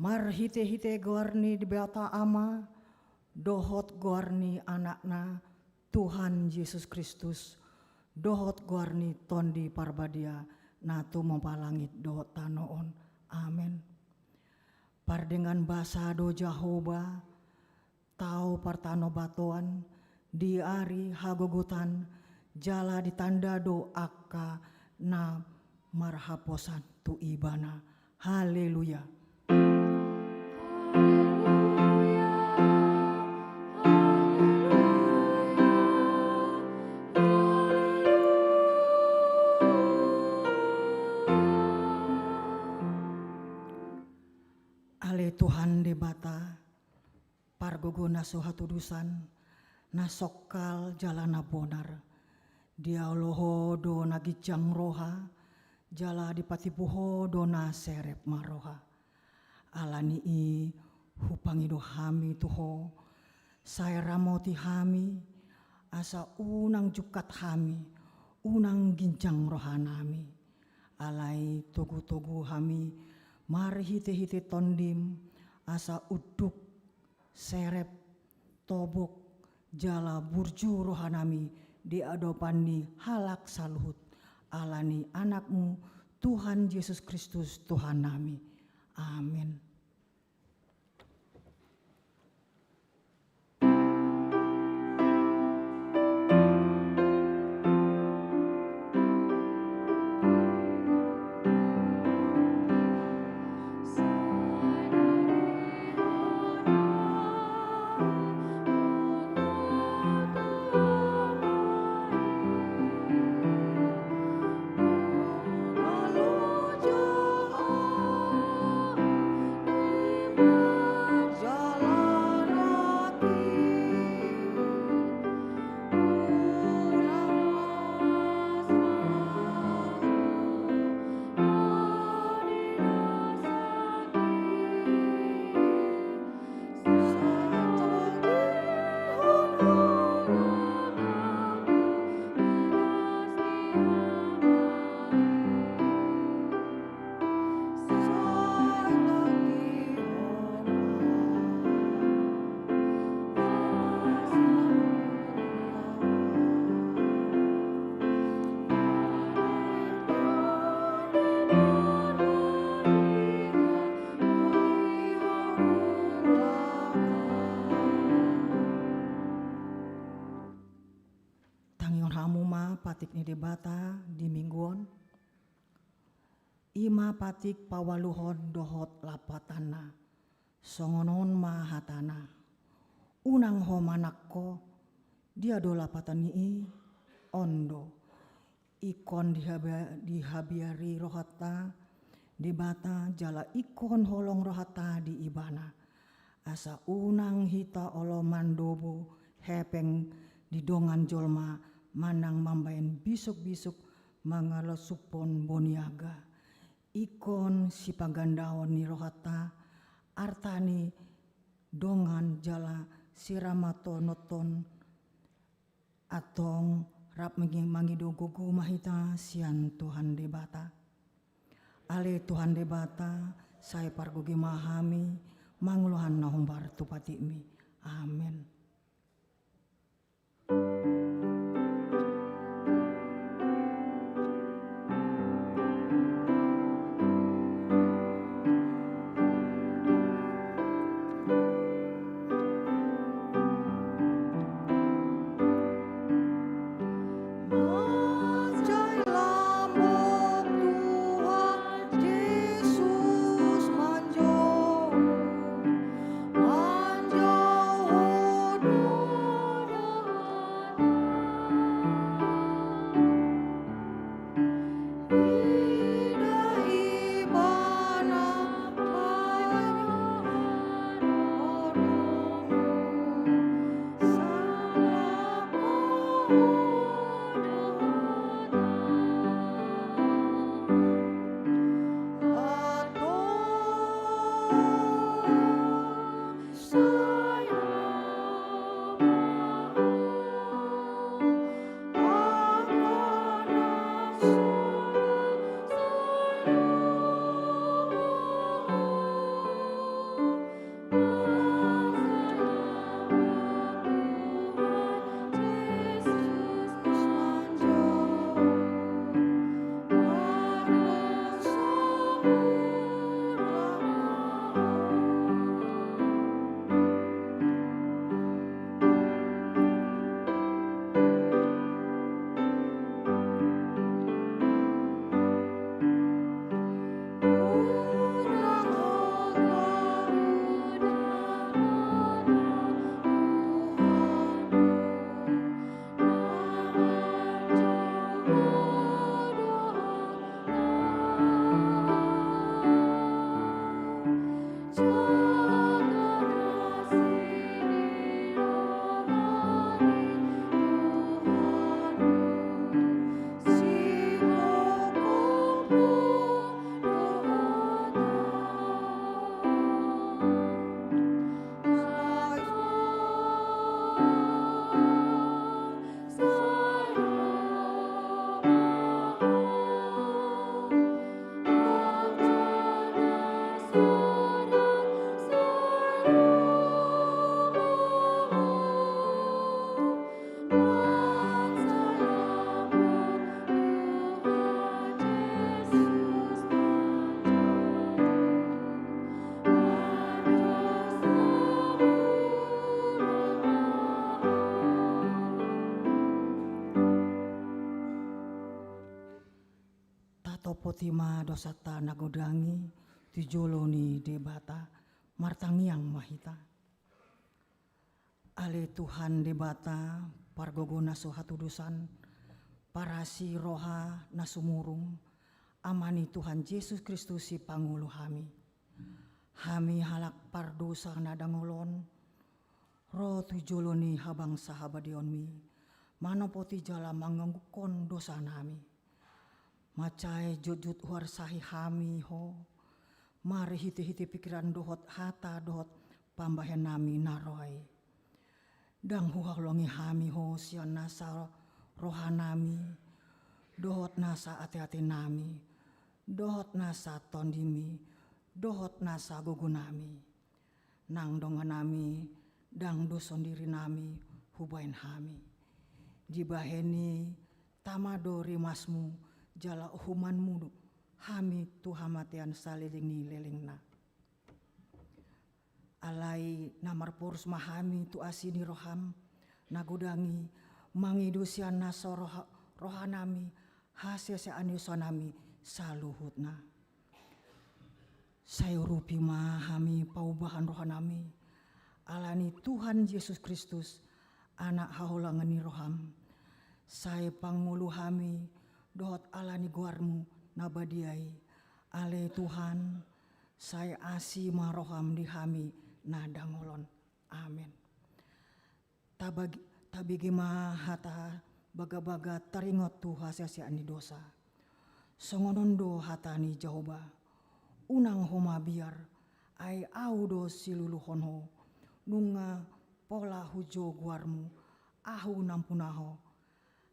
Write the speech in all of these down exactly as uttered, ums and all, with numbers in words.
Marhite-hite goar ni Debata Ama, dohot goar ni Anakna, Tuhan Jesus Kristus, dohot goar ni Tondi Parbadia, na tumompa langit dohot tano on. Amen. Pardenggan basa do Jahowa, tao partanobatoan, di ari hagogotan, jala ditanda do angka na marhaposan tu Ibana. Haleluya. Ale Tuhan Debata, pargogo na so hatudosan, na songkal jala na bonar. Diaolo Ho do na ginjang roha, jala dipatipu Ho do na serep marroha. Ala ni i hupangido hami tu Ho, sai ramoti hami, asa unang jungkat hami, unang ginjang rohanami. Alai togu-togu hami marhite-hite Tondim, asa unduk, serep, tobok, jala burju rohanami di adopan ni halak saluhut, ala ni Anakmu, Tuhan Jesus Kristus, Tuhannami. Muma patik ni Debata di minggu on. I ma patik paualuhon dohot lapatanna. Songon on ma hatana. Unang ho manangko, dia do lapatan ni i? On do. Ingkon dihabia-, dihabiari rohanta Debata jala ingkon holong rohanta di Ibana. Asa unang hita olo mandobo hepeng di dongan jolma manang mambahen bisuk-bisuk mangalosupon boniaga. Ingkon sipagandaon ni rohanta, arta ni dongan jala siramatononton, antong rap mangi-, mangido gogo ma hita sian Tuhan Debata. Ale Tuhan Debata, sai pargogo ma hami manguluhon na hombar tu patikmi. Amen. Tatopoti ma dosanta na godang i tu jolo ni Debata. Martangiang ma hita. Ale Tuhan Debata, pargogo na so hatudosan, parasi roha na sumurung, Ama ni Tuhan Jesus Kristus sipangolu hami. Hami halak pardosa na dangol on, ro tu jolo ni habangsa habadiaonmi, manopoti jala manganggungkon dosa nami. Mansai jotjot huarsahi hami ho, marhitehite pikiran dohot hata dohot pambahen nami na ro i. Ndang huhaholongi hami ho sian nasa roha nami, dohot nasa ateate nami, dohot nasa tondimi, dohot nasa gogo nami. Nang dongan nami, ndang do sondiri nami hubahen hami. Dibahen i tama do rimasmu, jala uhumanmu do hami tu hamatean saleleng ni lelengna. Alai na marporus ma hami tu asi ni roham na godang i, mangido sian na so roha, rohanami, hasesean ni dosanami saluhutna. Sai urupi ma hami paubahan rohanami, ala ni Tuhan Jesus Kristus, Anak haholongan ni roham. Sai pangolu hami dohot ala ni goarmu na badia i. Ale Tuhan, sai asi ma roham di hami na dangol on. Amen. Tabagi-, tabege ma hata bagabaga taringot tu hasesean ni dosa. Songon on do hata ni Jahowa: Unang ho mabiar, ai Ahu do siluluhon ho. Nunga pola hujo goarmu, Ahu nampuna ho.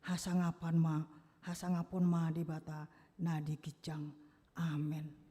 Hasangapan ma, hasangapon ma Debata na di ginjang. Amen.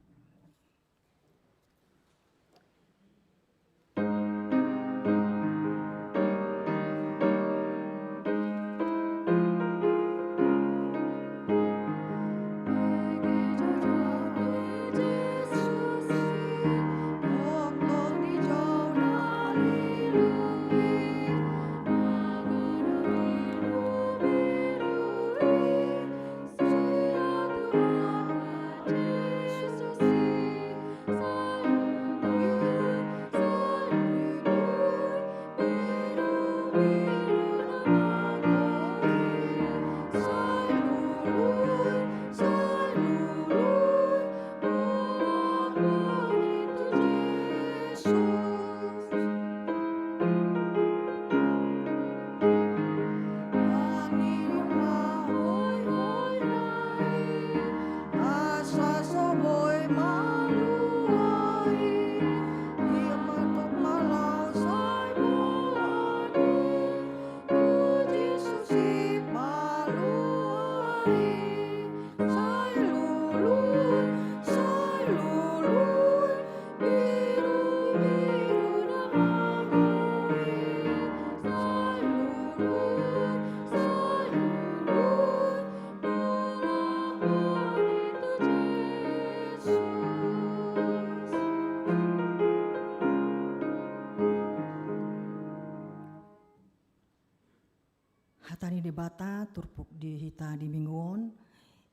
Hata ni Debata turpuk di hita di minggu on,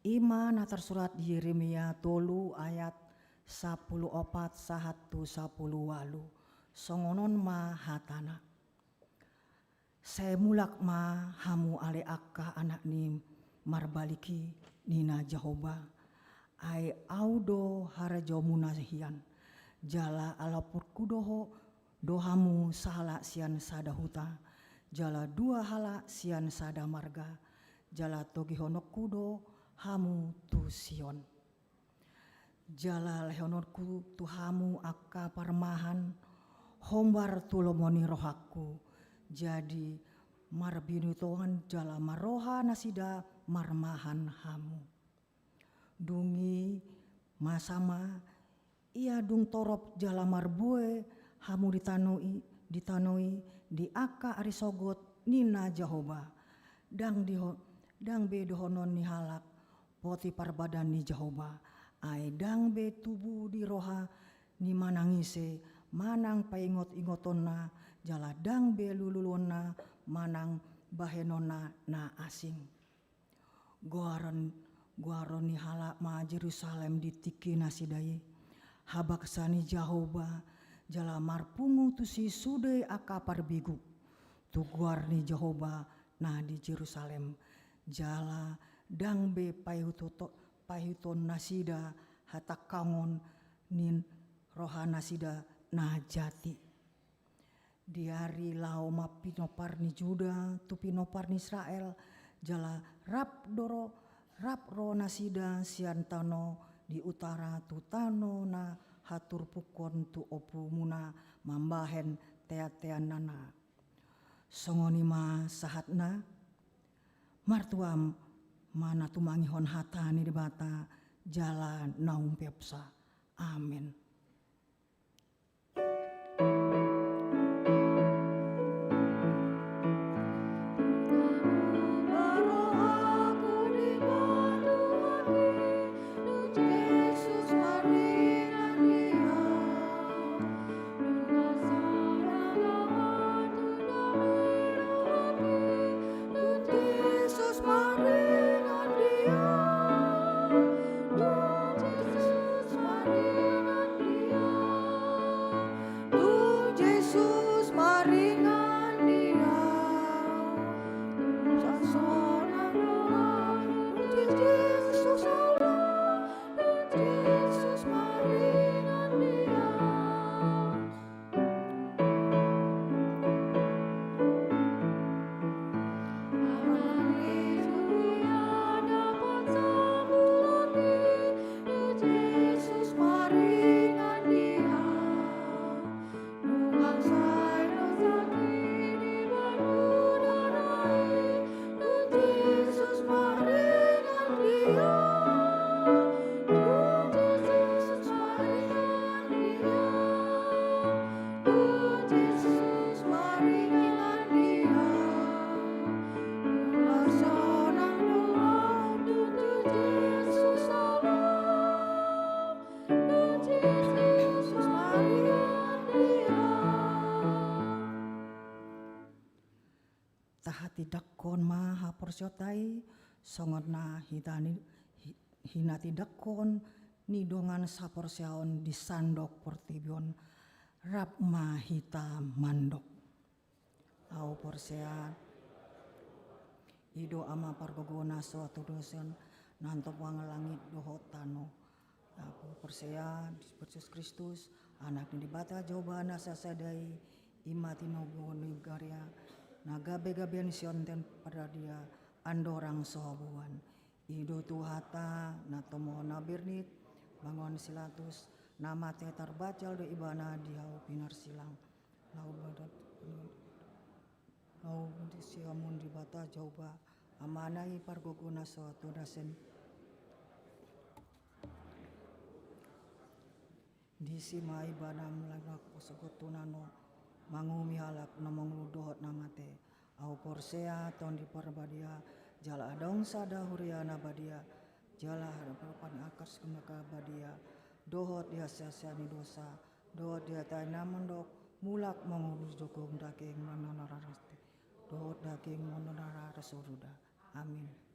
i ma na tarsurat di Yeremia tolu ayat sampulu opat sahat tu sampulu ualu. Songon on ma hatana: Sai mulak ma hamu ale angka anak ni marbalik i, ninna Jahowa, ai Ahu do harajaonmuna hian, jala alapurhu do ho, do hamu sahalak sian sada huta, jala dua halak sian sada marga, jala togihononku do hamu tu Sion. Jala lehononku tu hamu angka parmahan, hombar tu lomo ni rohangku, jadi marbinotoan jala marroha nasida marmahan hamu. Dung i masa ma, ia dung torop jala marbue hamu di tano i, di tano i, di angka ari sogot, ninna Jahowa, ndang diho-, ndang be dohonon ni halak, poti parbadan ni Jahowa, ai ndang be tubu di roha ni manang ise, manang paingot-ingotonna, jala ndang be lululuonna, manang bahenonna na asing. Goaron, goaron ni halak ma Jerusalem di tingki nasida i, habangsa ni Jahowa, jala marpungu tusi sude angka parbegu tu goar ni Jahowa na di Jerusalem, jala ndang be paihuto-, paihuton nasida hatangkangon ni roha nasida na jati. Di ari laho ma pinompar ni Juda tu pinompar ni Israel, jala rap do ro, rap ro nasida sian tano di utara tu tano na haturpukkon tu ompumuna mambahen teanteanna. Songon i ma sahatna, martua ma na tumangihon hata ni Debata jala na umpeopsa. Amen. songon na hita ni, hi-, hinatindangkon ni dongan saporseaon di sandok portibi on, rap ma hita mandok. Ahu porsea, i do Ama pargogo na so atudosen, na manongtong langit dohot tano. Ahu porsea di Jesus Kristus, Anak ni Debata Jahowa na sasada i, i ma tinobuhon ni Maria, na gabe-gabean sian Tondi Parbadia, andorang so habuan. I do Tuhanta, na tomohon na bernit, manguhon si Pilatus, na mate, tarbajal do ibana di hau pinarsilang. Laho badat, laho di siamun Debata Jahowa, Amana i pargogo na so atudosen. Disi ma ibana mulak sogot tu nano, manguhumi halak na mangolu dohot na mate. Ahu porsea Tondi Parbadia, jala adong sada huria na badia, jala harapan atas kemaka badia, dohot di hasahatan ni dosa, dohot di hata na mandok, mulak mangolu jokong daging manonara rasti, dohot daging manonara rasuruda. Amin.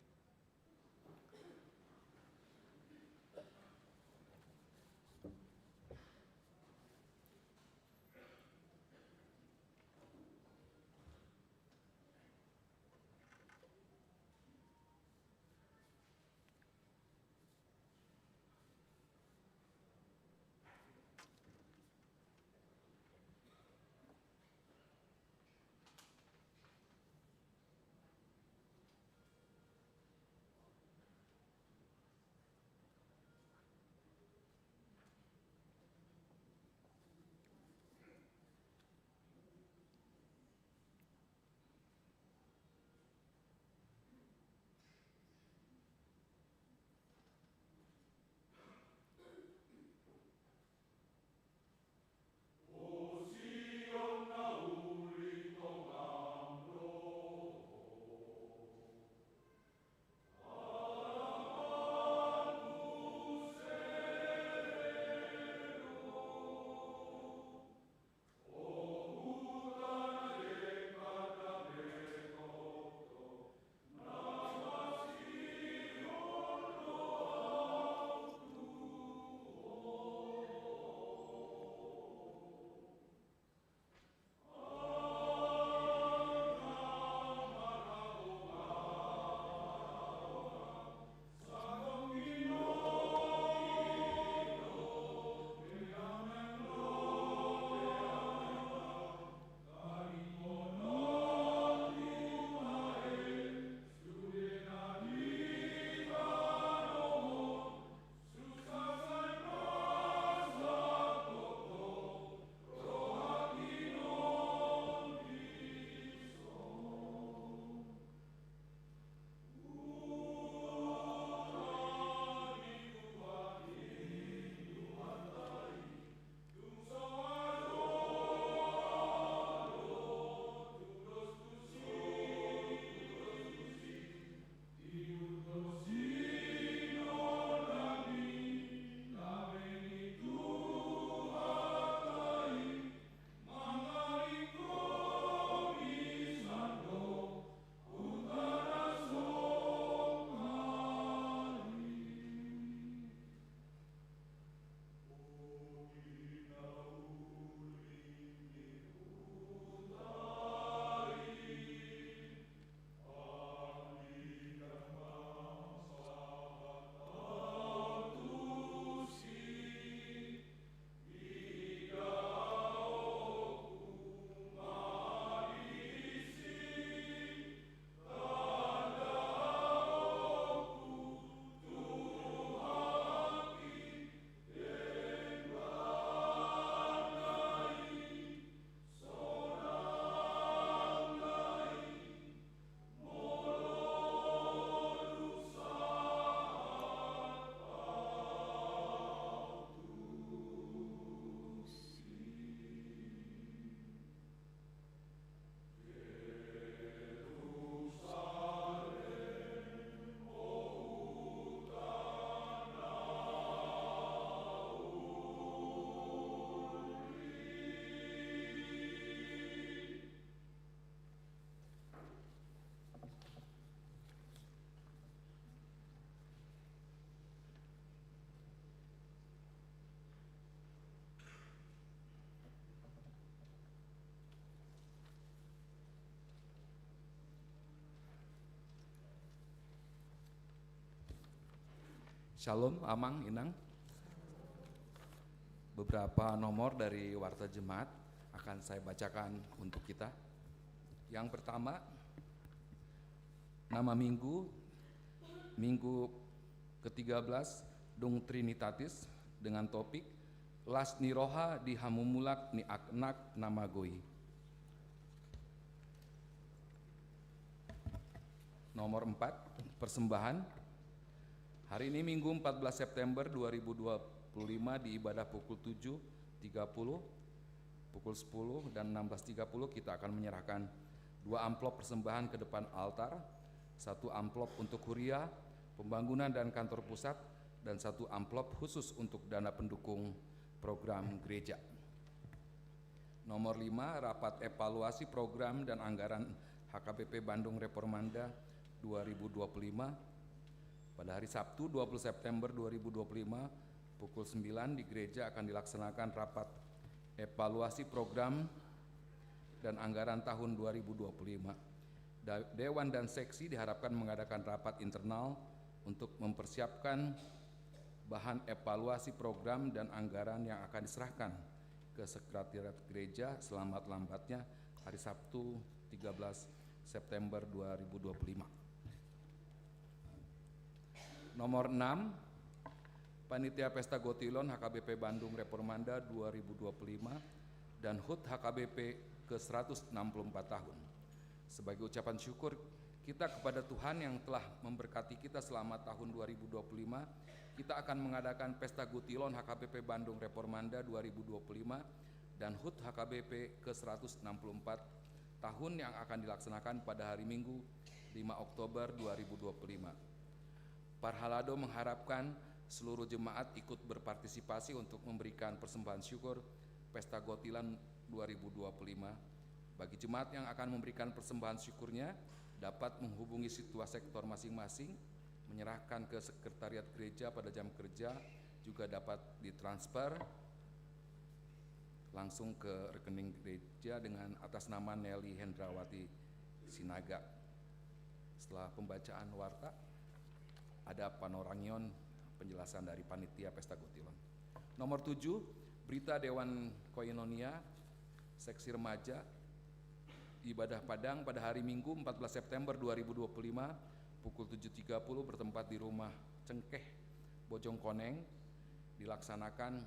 Shalom, Amang, Inang. Beberapa nomor dari Warta Jemaat akan saya bacakan untuk kita. Yang pertama, nama minggu, minggu ketiga belas, Dung Trinitatis, dengan topik Las ni roha di hamumulak ni anak na magou i. Nomor empat, persembahan. Hari ini Minggu empat belas September dua ribu dua puluh lima di ibadah pukul tujuh tiga puluh, pukul sepuluh dan enam belas tiga puluh kita akan menyerahkan dua amplop persembahan ke depan altar, satu amplop untuk kuria, pembangunan dan kantor pusat, dan satu amplop khusus untuk dana pendukung program gereja. Nomor lima, rapat evaluasi program dan anggaran H K B P Bandung Reformanda dua ribu dua puluh lima. Pada hari Sabtu, dua puluh September dua ribu dua puluh lima, pukul sembilan di gereja akan dilaksanakan rapat evaluasi program dan anggaran tahun dua ribu dua puluh lima. Da-, Dewan dan Seksi diharapkan mengadakan rapat internal untuk mempersiapkan bahan evaluasi program dan anggaran yang akan diserahkan ke Sekretariat Gereja selamat-lambatnya hari Sabtu, tiga belas September dua ribu dua puluh lima. Nomor enam, Panitia Pesta Gotilon H K B P Bandung Reformanda dua ribu dua puluh lima dan HUT H K B P ke seratus enam puluh empat tahun. Sebagai ucapan syukur kita kepada Tuhan yang telah memberkati kita selama tahun dua ribu dua puluh lima, kita akan mengadakan Pesta Gotilon H K B P Bandung Reformanda dua ribu dua puluh lima dan HUT H K B P ke seratus enam puluh empat tahun yang akan dilaksanakan pada hari Minggu, lima Oktober dua ribu dua puluh lima. Parhalado mengharapkan seluruh jemaat ikut berpartisipasi untuk memberikan persembahan syukur Pesta Gotilon dua ribu dua puluh lima. Bagi jemaat yang akan memberikan persembahan syukurnya, dapat menghubungi Ketua Sektor masing-masing, menyerahkan ke Sekretariat Gereja pada jam kerja, juga dapat ditransfer langsung ke rekening gereja dengan atas nama Nelly Hendrawati Sinaga. Setelah pembacaan warta, ada panorangion penjelasan dari Panitia Pesta Gotilon. Nomor tujuh, berita Dewan Koinonia, Seksi Remaja, ibadah Padang pada hari Minggu, empat belas September dua ribu dua puluh lima, pukul tujuh tiga puluh, bertempat di Rumah Cengkeh, Bojongkoneng, dilaksanakan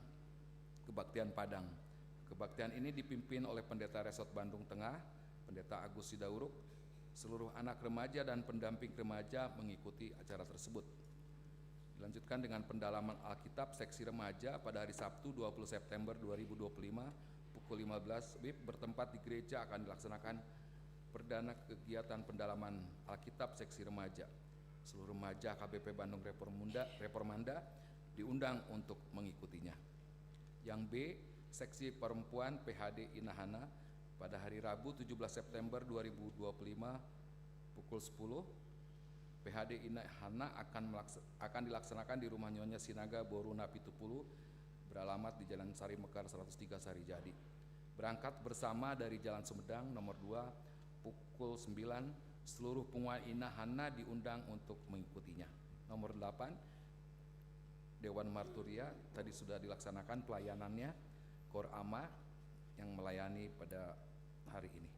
kebaktian Padang. Kebaktian ini dipimpin oleh Pendeta Resort Bandung Tengah, Pendeta Agus Sidauruk. Seluruh anak remaja dan pendamping remaja mengikuti acara tersebut. Dilanjutkan dengan pendalaman Alkitab Seksi Remaja pada hari Sabtu, dua puluh September dua ribu dua puluh lima, pukul lima belas WIB, bertempat di gereja akan dilaksanakan perdana kegiatan pendalaman Alkitab Seksi Remaja. Seluruh remaja H K B P Bandung Reformunda-, Reformanda diundang untuk mengikutinya. Yang B, Seksi Perempuan P H D Inahana pada hari Rabu, tujuh belas September dua ribu dua puluh lima, pukul sepuluh. P H D Inahana akan melaksa-, akan dilaksanakan di rumah Nyonya Sinaga, Boru Na Pitu Pulu, beralamat di Jalan Sari Mekar seratus tiga, Sarijadi. Berangkat bersama dari Jalan Sumedang nomor dua, pukul sembilan, seluruh punguan Inahana diundang untuk mengikutinya. Nomor delapan, Dewan Marturia tadi sudah dilaksanakan pelayanannya, Koor Ama yang melayani pada hari ini.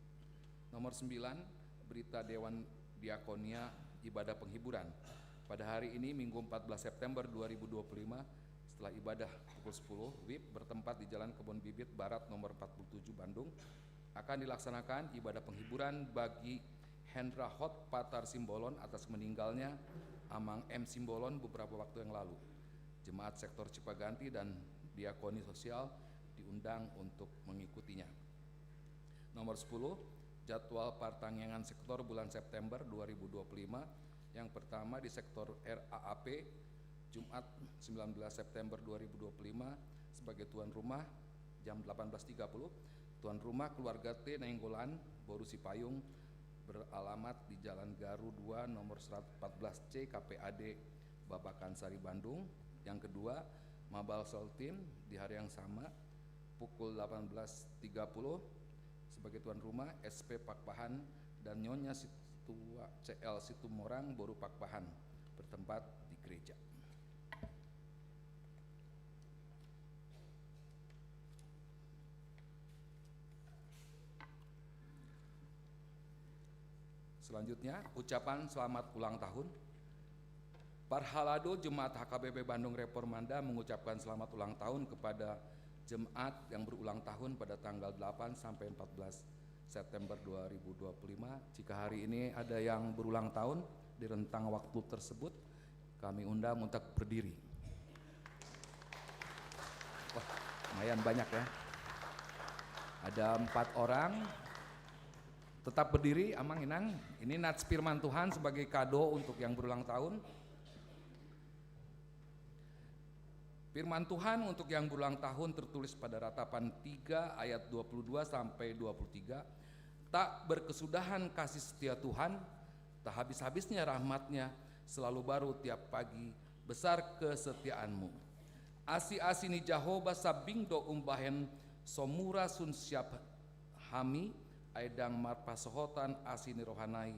Nomor sembilan, berita Dewan Diakonia ibadah penghiburan. Pada hari ini, Minggu empat belas September dua ribu dua puluh lima, setelah ibadah pukul sepuluh WIB, bertempat di Jalan Kebon Bibit Barat nomor empat puluh tujuh, Bandung, akan dilaksanakan ibadah penghiburan bagi Hendra Hot Patar Simbolon atas meninggalnya Amang M Simbolon beberapa waktu yang lalu. Jemaat Sektor Cipaganti dan Diakoni Sosial diundang untuk mengikutinya. Nomor sepuluh, jadwal partangiangan sektor bulan September dua ribu dua puluh lima. Yang pertama di sektor R A A P, Jumat, sembilan belas September dua ribu dua puluh lima, sebagai tuan rumah, jam delapan belas tiga puluh. Tuan rumah keluarga T Nainggolan, Boru Sipayung, beralamat di Jalan Garu dua, nomor seratus empat belas C, K P A D Babakan Sari, Bandung. Yang kedua, Mabal Soltin, di hari yang sama, pukul delapan belas tiga puluh, sebagai tuan rumah, S P Pakpahan dan Nyonya Situa-, C L Situmorang, Boru Pakpahan, bertempat di gereja. Selanjutnya, ucapan selamat ulang tahun. Parhalado Jemaat H K B P Bandung Reformanda mengucapkan selamat ulang tahun kepada jemaat yang berulang tahun pada tanggal delapan sampai empat belas September dua ribu dua puluh lima. Jika hari ini ada yang berulang tahun di rentang waktu tersebut, kami undang untuk berdiri. Wah, lumayan banyak ya. Ada empat orang. Tetap berdiri, Amang Inang. Ini nats firman Tuhan sebagai kado untuk yang berulang tahun. Firman Tuhan untuk yang berulang tahun tertulis pada Ratapan tiga ayat dua puluh dua sampai dua puluh tiga. Tak berkesudahan kasih setia Tuhan, tak habis-habisnya rahmat-Nya, selalu baru tiap pagi, besar kesetiaan-Mu. Asi-asi ni Jahowa sambing do umbahen so mura sun siap hami, ai ndang marpasohotan asi ni roha-Na i,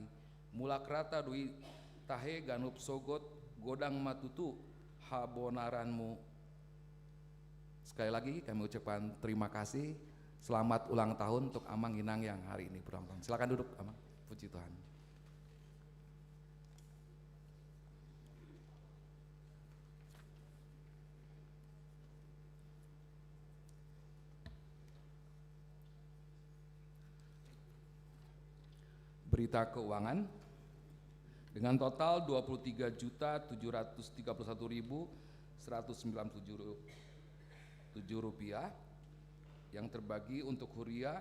mulak rata do i tahe ganup sogot, godang ma tutu habonaran-Mu. Sekali lagi kami ucapkan terima kasih. Selamat ulang tahun untuk Amang Inang yang hari ini berulang tahun. Silakan duduk, Amang. Puji Tuhan. Berita keuangan dengan total dua puluh tiga juta tujuh ratus tiga puluh satu ribu seratus sembilan puluh tujuh ru-, tujuh rupiah, yang terbagi untuk huria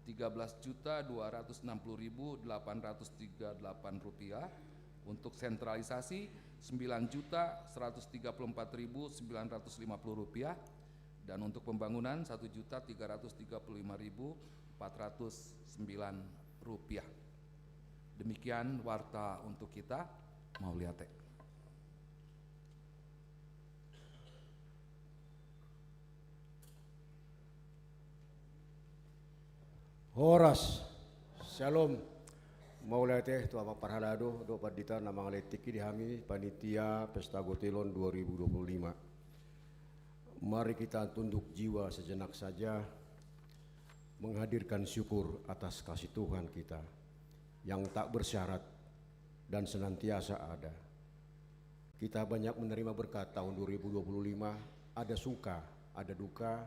tiga belas juta dua ratus enam puluh ribu delapan ratus tiga delapan rupiah, untuk sentralisasi sembilan juta seratus tiga puluh empat ribu sembilan ratus lima puluh rupiah, dan untuk pembangunan satu juta tiga ratus tiga puluh lima ribu empat ratus sembilan rupiah. Demikian warta untuk kita. Mauliate. Horas. Syalom. Mauliate tu Amang Parhalado dohot Pandita na mangalehon tingki di hami panitia Pesta Gotilon dua ribu dua puluh lima. Mari kita tunduk jiwa sejenak saja, menghadirkan syukur atas kasih Tuhan kita yang tak bersyarat dan senantiasa ada. Kita banyak menerima berkat tahun dua ribu dua puluh lima, ada suka, ada duka.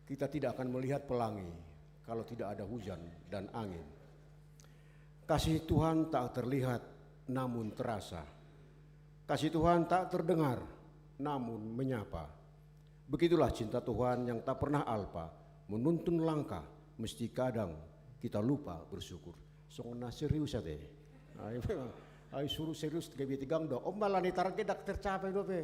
Kita tidak akan melihat pelangi kalau tidak ada hujan dan angin. Kasih Tuhan tak terlihat, namun terasa. Kasih Tuhan tak terdengar, namun menyapa. Begitulah cinta Tuhan yang tak pernah alpa, menuntun langkah, meski kadang kita lupa bersyukur. Songon na serius ate. Ai memang, ai suru serius gabe tegang do. Ombalan i target ndang tercapai dope.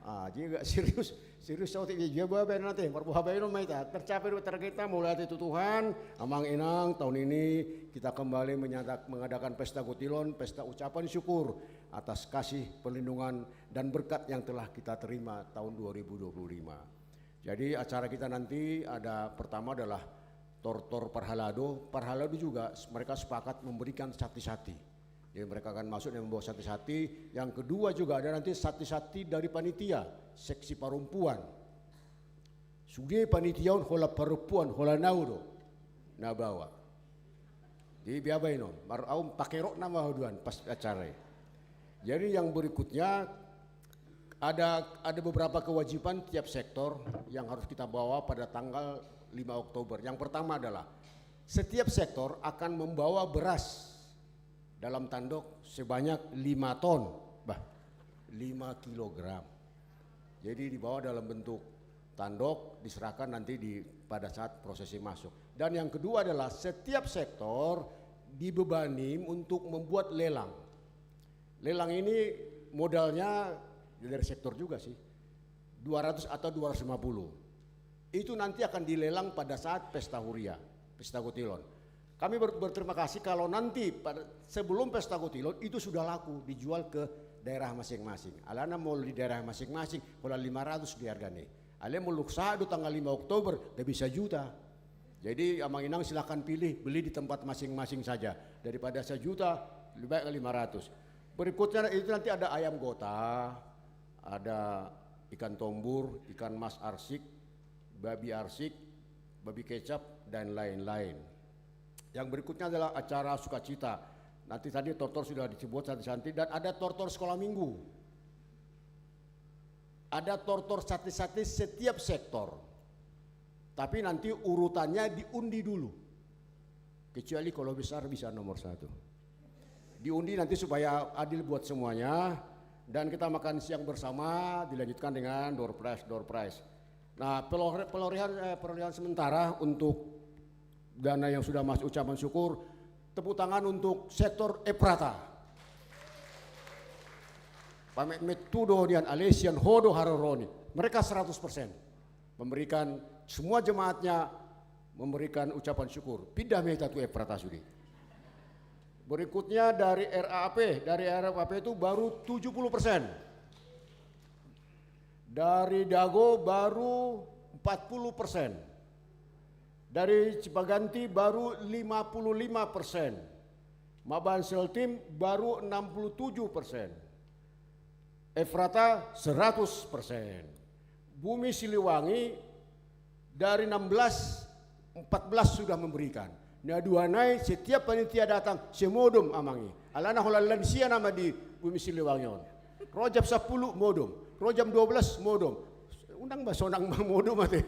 Ah, jadi agak serius, serius saotik dia, dia bae nanti, marboha bae non maita. Tercapai do targetna, mauliate tu Tuhan, Amang Inang, tahun ini kita kembali menyadak-, mengadakan Pesta Gotilon, pesta ucapan syukur atas kasih, perlindungan, dan berkat yang telah kita terima tahun dua ribu dua puluh lima. Jadi acara kita nanti ada, pertama adalah tortor parhalado. Parhalado juga mereka sepakat memberikan sati-sati. Jadi mereka akan masuk dan membawa sati-sati. Yang kedua juga ada nanti sati-sati dari panitia, seksi parompuan. Sude panitia on holan parompuan, holan au do na bawa. Jadi bia baen on, mar au pakerok nama haduan pas acara i. Jadi yang berikutnya ada, ada beberapa kewajiban tiap sektor yang harus kita bawa pada tanggal lima Oktober. Yang pertama adalah setiap sektor akan membawa beras dalam tandok sebanyak lima ton, bah, lima kilogram. Jadi dibawa dalam bentuk tandok, diserahkan nanti di, pada saat prosesi masuk. Dan yang kedua adalah setiap sektor dibebani untuk membuat lelang. Lelang ini modalnya dari sektor juga sih, dua ratus atau dua ratus lima puluh. Itu nanti akan dilelang pada saat pesta huria, pesta gotilon. Kami ber-, berterima kasih kalau nanti pada, sebelum pesta gotilon itu sudah laku, dijual ke daerah masing-masing. Alana molo di daerah masing-masing, holan lima ratus di hargana. Alai molo sahat do tanggal lima Oktober, gabe sajuta. Jadi Amang Inang silahkan pilih, beli di tempat masing-masing saja. Daripada sajuta, lebih baik lima ratus. Berikutnya itu nanti ada ayam gota, ada ikan tombur, ikan mas arsik, babi arsik, babi kecap, dan lain-lain. Yang berikutnya adalah acara sukacita. Nanti tadi tortor sudah dibuat santi-santi dan ada tortor sekolah minggu. Ada tortor santi-santi setiap sektor. Tapi nanti urutannya diundi dulu. Kecuali kalau besar bisa nomor satu. Diundi nanti supaya adil buat semuanya. Dan kita makan siang bersama, dilanjutkan dengan door prize, door prize. Nah, pelore-, perolehan, eh, perolehan sementara untuk dana yang sudah masuk ucapan syukur, tepuk tangan untuk sektor Efrata. Pametmet tu do nian, ale sian ho do haroroni. Mereka seratus persen memberikan, semua jemaatnya memberikan ucapan syukur. Pindah ma hita tu Efrata sude. Berikutnya dari R A P, dari R A P itu baru tujuh puluh persen. Dari Dago baru empat puluh persen. Dari Cipaganti baru lima puluh lima persen. Maban Seltim baru enam puluh tujuh persen. Efrata seratus persen. Bumi Siliwangi dari enam belas, empat belas sudah memberikan. Na dua nai setiap panitia datang, sai modom amang i. Alana holan lansia nama di Bumi Siliwangi on. Rojab sampulu modom, Rojab dua belas modom. Unang ba sonang ma modom ate.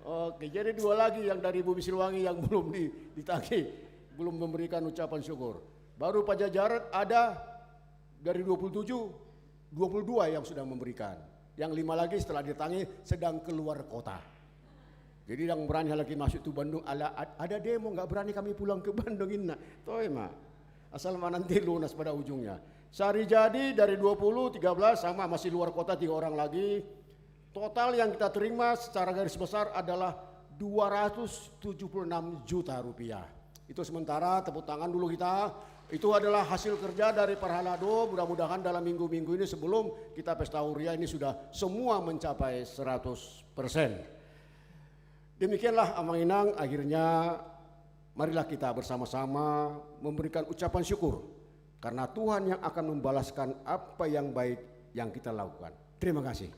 Oke, jadi dua lagi yang dari Bumi Siliwangi yang belum di-, ditagih, belum memberikan ucapan syukur. Baru Pajajaran ada dari dua puluh tujuh, dua puluh dua yang sudah memberikan. Yang lima lagi setelah ditagih sedang keluar kota. Jadi yang berani lagi masuk tu Bandung, ala ad-, ada demo, nggak berani kami pulang ke Bandung, inna. Toe ma. Asal ma nanti lunas pada ujungnya. Sarijadi dari dua puluh, tiga belas, sama masih luar kota tiga orang lagi. Total yang kita terima secara garis besar adalah dua ratus tujuh puluh enam juta rupiah. Itu sementara, tepuk tangan dulu kita. Itu adalah hasil kerja dari Parhalado. Mudah-mudahan dalam minggu-minggu ini sebelum kita pesta huria ini sudah semua mencapai seratus persen. Demikianlah Amang Inang, akhirnya marilah kita bersama-sama memberikan ucapan syukur karena Tuhan yang akan membalaskan apa yang baik yang kita lakukan. Terima kasih.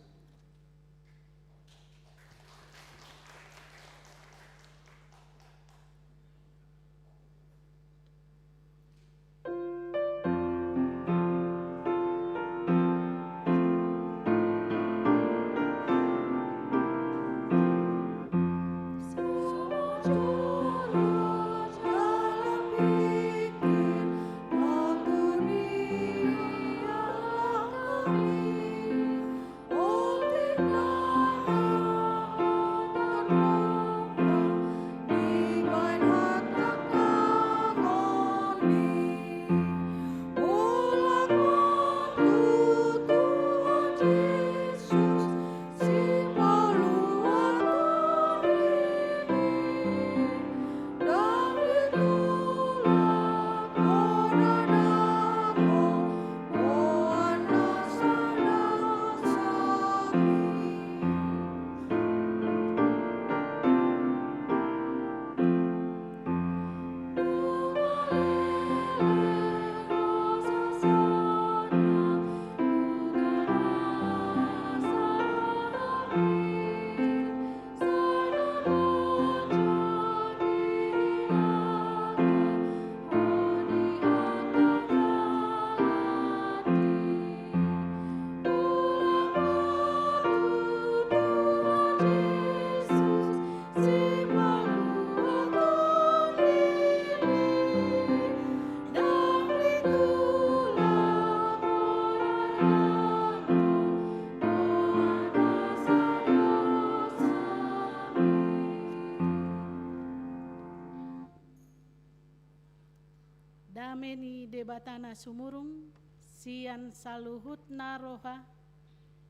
Dame ni Debata na sumurung sian saluhutna roha,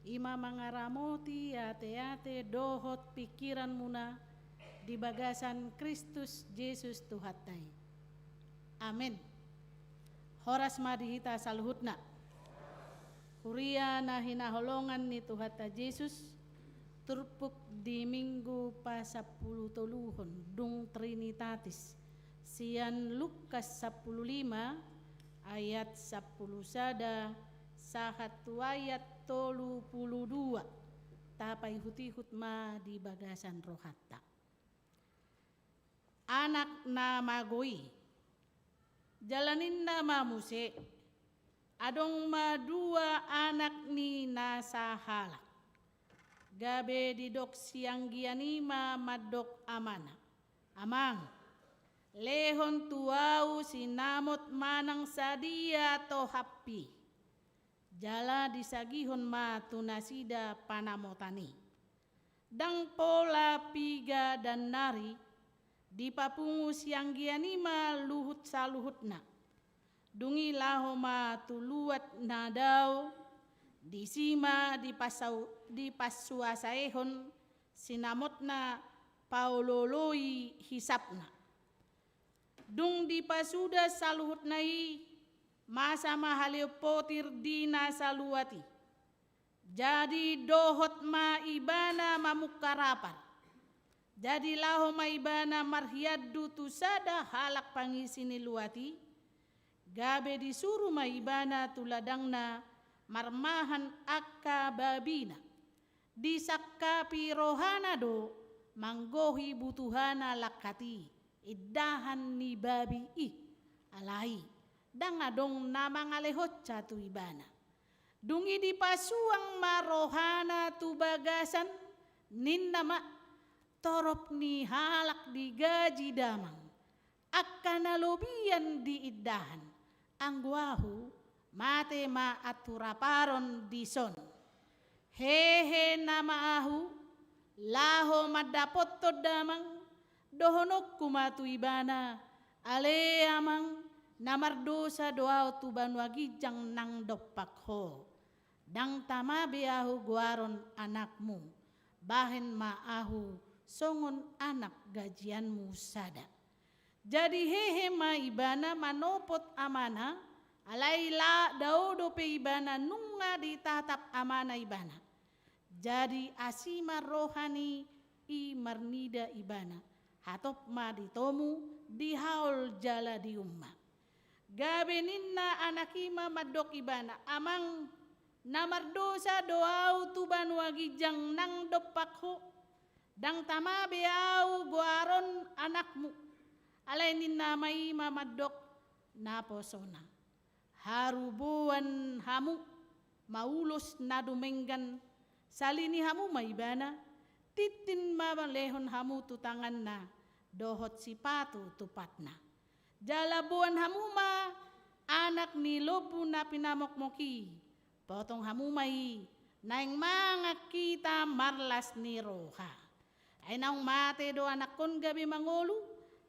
i ma mangaramoti ateate dohot pingkiranmuna di bagasan Kristus Jesus Tuhanta i. Amen. Horas ma di hita saluhutna. Huria na hinaholongan ni Tuhanta Jesus, turpuk di Minggu pasampulutoluhon, dung Trinitatis, sian Lukas sampulu lima ayat sampulu sada sahat tu ayat tolu pulu dua. Tapaihut-ihut ma di bagasan rohanta. Anak na mago i, Jala ninna ma muse, adong ma dua anak ni na sahalak. Gabe didok sianggian i ma mandok amana, "Amang, lehon tu ahu sinamot manang sadia tohap i." Jala disagihon ma tu nasida panamotan i. Ndang pola piga dan nari, dipapungu sianggian i ma luhut saluhutna. Dung i laho ma tu luat na dao, disi ma dipasau-, dipasuasaehon sinamotna paolooloi hisapna. Dung dipasuda saluhutna i, masa ma haleon potir di na saluat i. Jadi dohot ma ibana mamungka rapar. Jadi laho ma ibana marhiandu tu sada halak pangisi ni luat i, gabe disuru ma ibana tu ladangna marmahan angka babina. Disangkapi rohana do manggohi butuhana langkat i, indahan ni babi i. Alai, ndang adong na mangalehonsa tu ibana. Dung i dipasuang ma rohana tu bagasan, ninna ma, "Torop ni halak digaji damang, angka na lobian di indahan, anggo ahu mate ma anturaparon dison. Hehe nama ahu, laho mandapothon damang, dohononku ma tu ibana, 'Ale amang, na mardosa do ahu tu banua ginjang nang dompak ho. Ndang tama be ahu goaron anakmu, bahen ma ahu songon anak gajianmu sada.'" Jadi hehe ma ibana manopot amana, alai la dao dope ibana nunga ditatap amana ibana. Jadi asi ma roha ni i marnida ibana, hatop ma ditomu, dihaol jala diumma. Gabe ninna anak i ma mandok ibana, "Amang, na mardosa do ahu tu banua ginjang nang dompak ho. Ndang tama be ahu goaron anakmu." Alai ninna ama i ma mandok naposona, "Haruboan hamu ma ulos na dumenggan, salini hamu ma ibana, tintin ma lehon hamu tu tanganna, dohot sipatu tu patna. Jala boan hamu ma anak ni lombu na pinamokmok i, potong hamu ma i, naeng mangan hita marlas ni roha. Ai naung mate do anakkon gabe mangolu,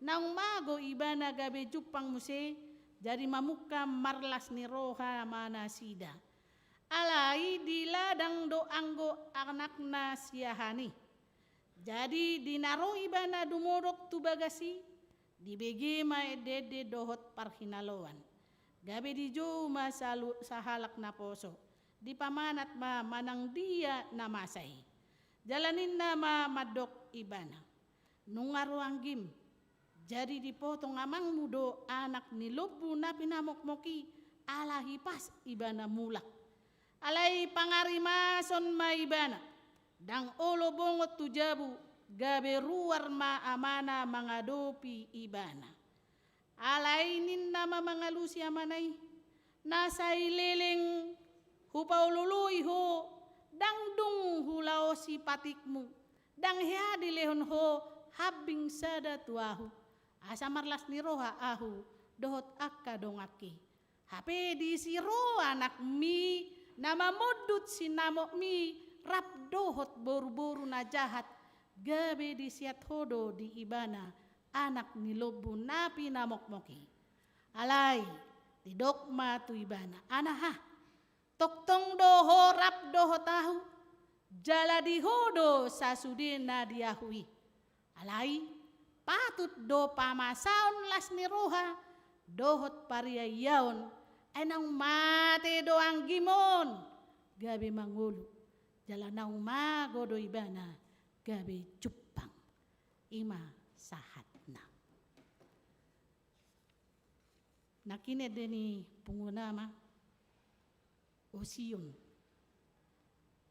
naung mago ibana gabe jumpang muse, jadi mamungka marlas ni roha ma nasida. Alai di ladang do anggo anakna siahaan i." Jadi di na ro ibana dumodok tu bagas i, dibege ma ende-ende dohot parhinaloan. Gabe dijou ma salu-, sahalak naposo, dipamanat ma manang dia na masa i. Jala ninna ma mandok ibana, "Nunga ro anggim, jadi dipotong amangmu do anak ni lombu na pinamokmok i, ala hipas ibana mulak. Alai pangarimason ma ibana, ndang olo bongot tu jabu, gabe ruar ma amana mangadopi ibana." Alai ninna ma mangalusi amana i, "Na sai leleng hupaolooloi ho, ndang dung hulaosi patikmu, ndang hea dilehon ho hambing sada tu ahu, asa marlas ni roha ahu dohot angka donganki. Hape disi ro anakmi na mamondut sinamotmi rap dohot boruboru na jahat, gabe diseat ho do di ibana anak ni lombu na pinamokmok i." Alai didok ma tu ibana, "Anaha, tongtong do ho rap dohot ahu, jala di ho do sasudena di ahu i. Alai patut do pamasaon las ni roha dohot pariaon, ai naung mate do anggim on gabe mangolu, jala naung mago do ibana gabe jumpang." I ma sahatna. Nangkin ende ni punguan i ma, "O Sion."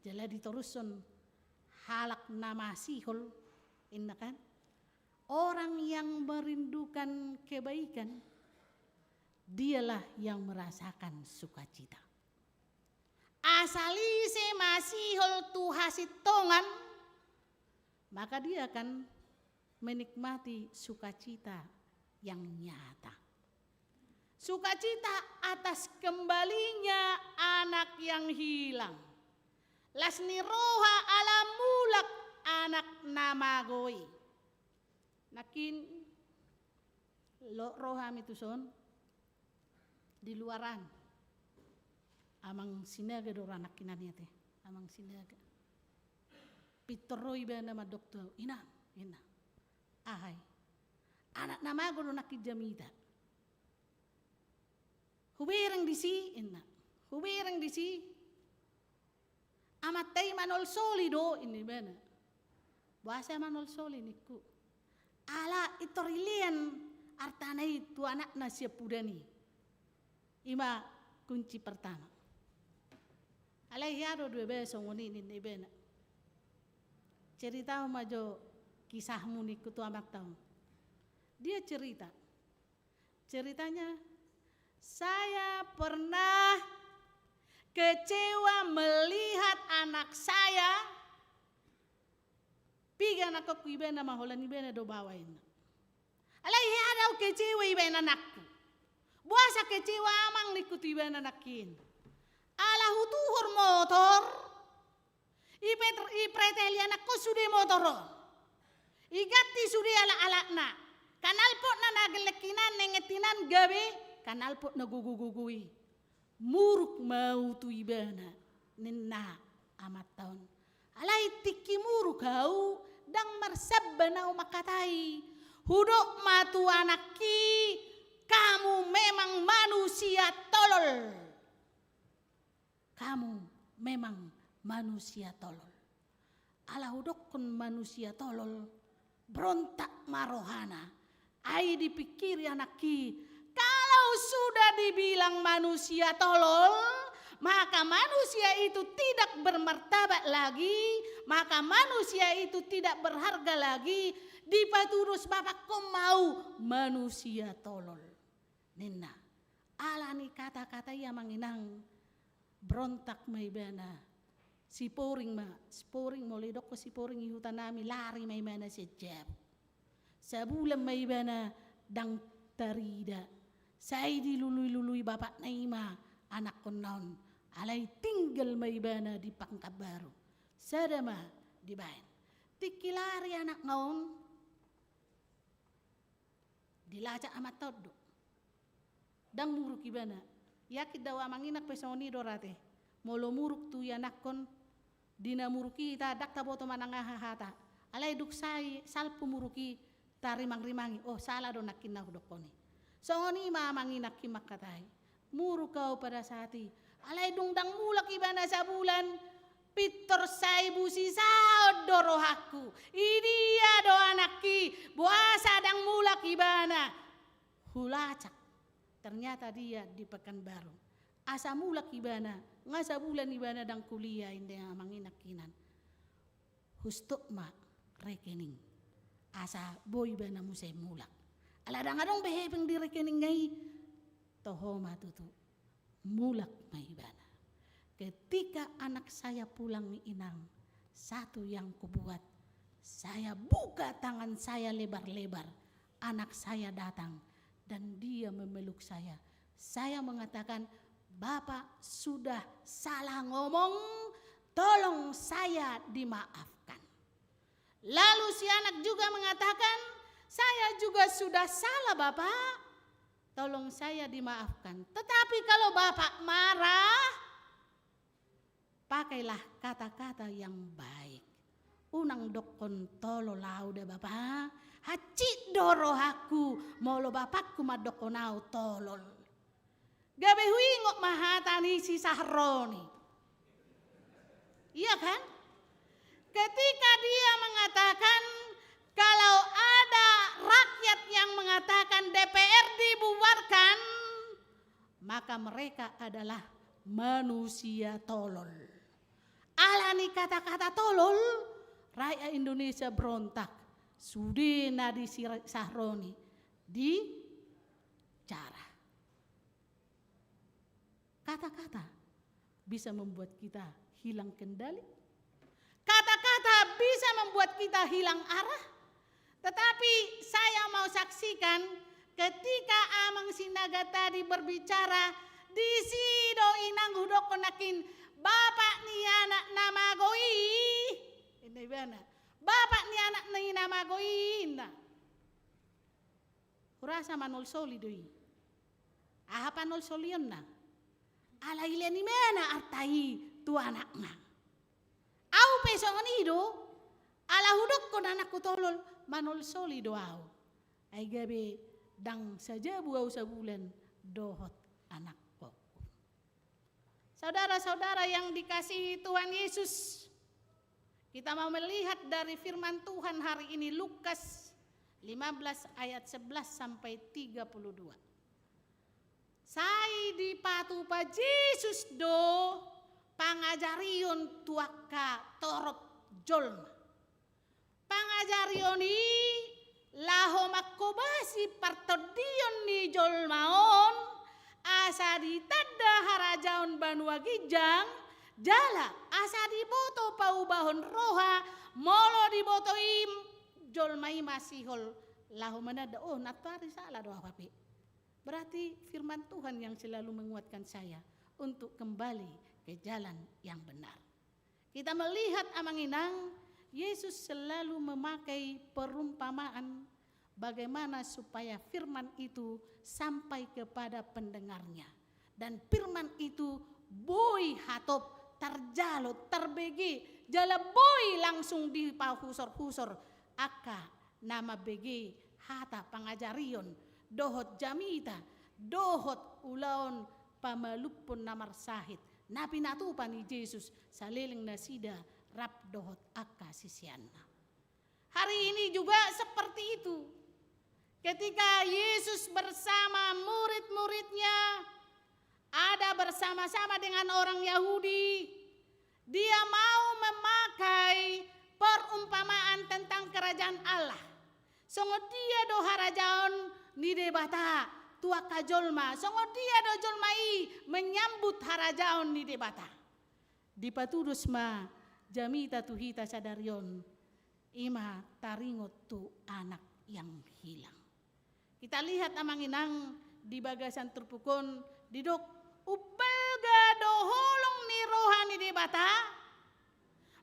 Jala ditorushon, "Halak na masihol," inna kan? "Orang yang merindukan kebaikan, Dialah yang merasakan sukacita. Asal ise masihol tu hasintongan, maka dia akan menikmati sukacita yang nyata. Sukacita atas kembalinya anak yang hilang. Las ni roha ala mulak anak na mago i. Nangkin, lo rohami tuson di luaran. Amang Sinaga do ra nangkinan i ate. Amang Sinaga. Pintor ro ibana mandok tu au, "Inang, inang. Aha i? Anak na mago do nangkin jamita. Hubereng disi," inna. "Hubereng disi. Amanta i manolsoli do," ninna ibana. "Boasa manolsoli?" ningku. "Ala pintor ilean artana i tu anakna sian pudan i." I ma kunci pertama. "Alai hea do dua bae songon i?" ninna ibana. "Ceritahon ma jo kisahmu," ningku tu amanta on. Dia cerita. Ceritanya, "Saya pernah kecewa melihat anak saya." Piga anakkonku ibana ma holan ibana do baoa, inna. "Alai hea do au kecewa ibaen anakku. Boasa kecewa, Amang?" ningku tu ibana nangkin. "Ala hutuhor motor, i pet-, i pretel i anakkon sude motor on. Iganti sude alat-alatna. Kanalpot na, na gelleng hinan, nenget hinan, gabe kanalpot na gogo-gogo i. Muruk ma au tu ibana," ninna amanta on. "Alai tingki muruk au, ndang marsamban au mangkatai. Hudok ma tu anakki, kamu memang manusia tolol. Kamu memang manusia tolol." Ala hudokkon manusia tolol, berontak ma rohana. Ai dipikiri anakki, kalau sudah dibilang manusia tolol, maka manusia itu tidak bermartabat lagi, maka manusia itu tidak berharga lagi, dipatudos bapakkon ma au manusia tolol, ninna. Ala ni kata-kata i, Amang Inang, berontak ma ibana. Siporing ma, siporing, molo idokkon siporing i huta nami, lari ma ibana sian jabu. Sabulan ma ibana ndang tarida. Sai dilului-lului bapakna i ma anakkonna on. Alai tinggal ma ibana di Pekanbaru. Sada ma dibaen. Tingki lari anakna on, dilacak amanta on do. Ndang muruk ibana. Yakin do au, Amang Inang, pe songon i do ra ate. Molo muruk tu ianakkon, di na muruk i hita ndang taboto manang aha hata. Alai dung sai salpu muruk i, tarimang-rimangi, "Oh, sala do nangkin na hudokkon i." Songon i ma Amang Inang i mangkatai. Muruk au pada saat i. Alai dung ndang mulak ibana sabulan, pintor sai busisaon do rohangku. Idia do anakki, boasa ndang mulak ibana? Hulacak. Ternyata dia di Pekanbaru. Asa mulak ibana, nga sabulan ibana ndang kuliah, ninna Amang Inang hinan. Hustop ma rekening. Asa boi ibana muse mulak. Ala ndang adong be hepeng di rekeningna i. Toho ma tutu. Mulak ma ibana. Ketika anak saya pulang, Inang, satu yang kubuat, saya buka tangan saya lebar-lebar. Anak saya datang dan dia memeluk saya. Saya mengatakan, "Bapak sudah salah ngomong, tolong saya dimaafkan." Lalu si anak juga mengatakan, "Saya juga sudah salah, Bapak. Tolong saya dimaafkan. Tetapi kalau Bapak marah, pakailah kata-kata yang baik. Unang dokkon tolol au da, Bapa. Hansit do rohangku molo bapakku mandokkon au tolol." Gabe huingot ma hata ni si Sahroni. Iya kan? Ketika dia mengatakan, kalau ada rakyat yang mengatakan D P R dibubarkan, maka mereka adalah manusia tolol. Ala ni kata-kata tolol, rakyat Indonesia berontak. Sude na di si Sahroni, di jara. Kata-kata bisa membuat kita hilang kendali. Kata-kata bisa membuat kita hilang arah. Tetapi saya mau saksikan, ketika Amang Sinaga tadi berbicara, disi do inang hudokkon nangkin, bapak ni anak na mago i. Inna ibana. Bapak ni anak na mago i, inna. Hurasa manolsoli do i. Aha panolsolionna? Alai lehon ibana arta i tu anakna. Au pe songon i do, ala hudokkon anakku tolol, manolsoli do au. Ai gabe ndang sajabu au sabulan dohot anakkonku. Saudara-saudara yang dikasihi Tuhan Yesus, kita mau melihat dari firman Tuhan hari ini, Lukas lima belas ayat sebelas sampai tiga puluh dua. Sai dipatupa Jesus do pangajarion tu angka torop jolma. Pangajarion i laho manghobasi partondion ni jolma on, asa ditanda harajaon banua ginjang, jala asa diboto paubahon roha, molo diboto i jolma i masihol laho mananda, oh, nantoari sala do au hape. Berarti firman Tuhan yang selalu menguatkan saya untuk kembali ke jalan yang benar. Kita melihat, Amang Inang, Yesus selalu memakai perumpamaan bagaimana supaya firman itu sampai kepada pendengarnya. Dan firman itu boi hatop, tarjalo, tarbege, jala boi langsung dipahusor-husor angka na mambege hata pangajarion, dohot jamita, dohot ulaon pamalumhon na marsahit, na pinatupa ni Jesus saleleng nasida rap dohot angka siseanna. Hari ini juga seperti itu. Ketika Yesus bersama murid-muridnya, ada bersama-sama dengan orang Yahudi, dia mau memakai perumpamaan tentang kerajaan Allah. Songon dia do harajaon ni Debata tu angka jolma, songon dia do jolma i menyambut harajaon ni Debata. Dipatudos ma jamita tu hita sadari on, i ma taringot tu anak yang hilang. Kita lihat, Amang Inang, di bagasan turpuk on didok, umbalga do holong ni roha ni Debata,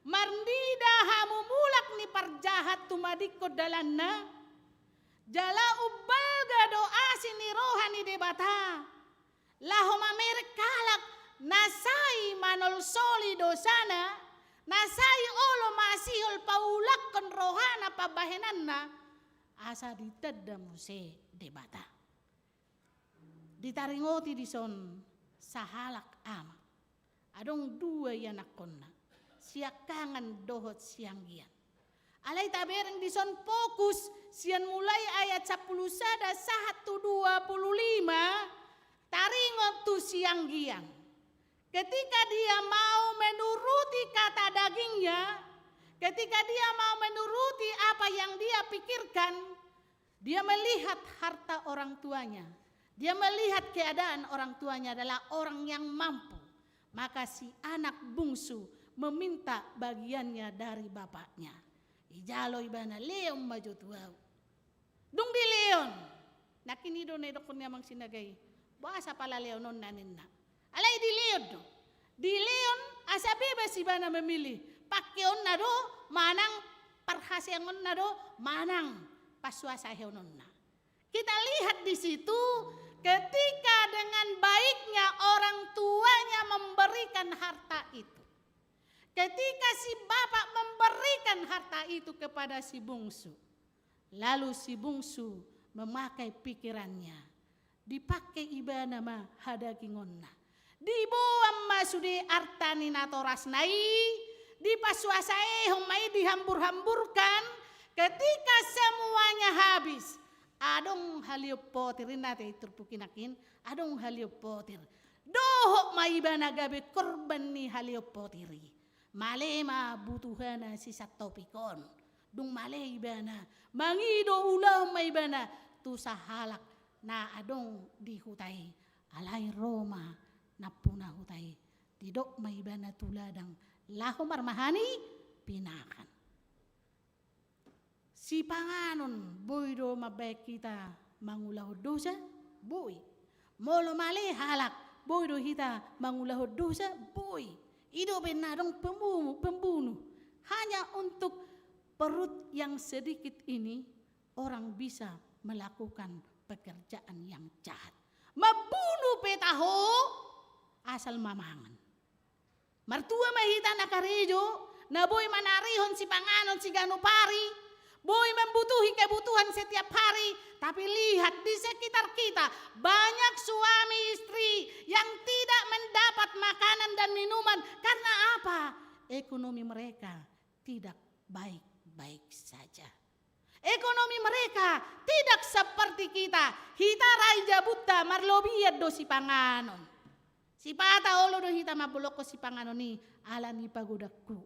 marnida hamu mulak ni parjahat tumadingkon dalanna, jala umbalga do asi ni roha ni Debata, laho mamereng halak na sai manolsoli dosana, na sai olo masihol paulakhon rohana pambahenanna, asa ditanda muse Debata. Ditaringoti dison sahalak ama. Adong dua ianakhonna, siangkangan dohot sianggian. Alai tabereng dison fokus sian mulai ayat sampulu sada sahat tu dua pulu lima, taringot tu sianggian. Ketika dia mau menuruti kata dagingnya, ketika dia mau menuruti apa yang dia pikirkan, dia melihat harta orang tuanya. Dia melihat keadaan orang tuanya adalah orang yang mampu. Maka si anak bungsu meminta bagiannya dari bapaknya. Dijalo ibana, lehon ma jo tu au. Dung dilehon. Nangkin i do na didokkon ni Amang Sinaga i. Boasa pala lehononna ninna. Alai dilehon do. Dilehon asa bebas ibana memilih. Pangkeonna do manang parhaseangonna do manang pansuasahononna. Kita lihat di situ ketika dengan baiknya orang tuanya memberikan harta itu. Ketika si bapak memberikan harta itu kepada si bungsu, lalu si bungsu memakai pikirannya, dipangke ibana ma hadagingonna. Diboan ma sude arta ni natorasna i, dipansuasahon ma i, dihambur-hamburkan. Ketika semuanya habis, adong haliop potir, inna ate i turpuk i nangkin, adong haliop potir. Dohot ma ibana gabe korban ni haliop potir i. Male ma butuhana si santopik on. Dung male ibana, mangido ulaon ma ibana tu sahalak na adong di huta i. Alai ro ma nampuna huta i. Didok ma ibana tu ladang laho marmahani pinahan. Sipanganon, boi do mambaen hita mangulahon dosa? Boi. Molo male halak, boi do hita mangulahon dosa? Boi. I do umbahen na adong pembunuh, pembunuh. Hanya untuk perut yang sedikit ini, orang bisa melakukan pekerjaan yang jahat. Membunuh pe taho, asal mamangan. Martua ma hita na karejo, na boi manarihon sipanganon siganup ari, boi membutuhi kebutuhan setiap hari, tapi lihat di sekitar kita, banyak suami istri yang tidak mendapat makanan dan minuman. Karena apa? Ekonomi mereka tidak baik-baik saja. Ekonomi mereka tidak seperti kita. Hita raja buta, marlobian do sipanganon. Sipata olo do hita mambolongkon sipanganon i, ala ni pagodangku.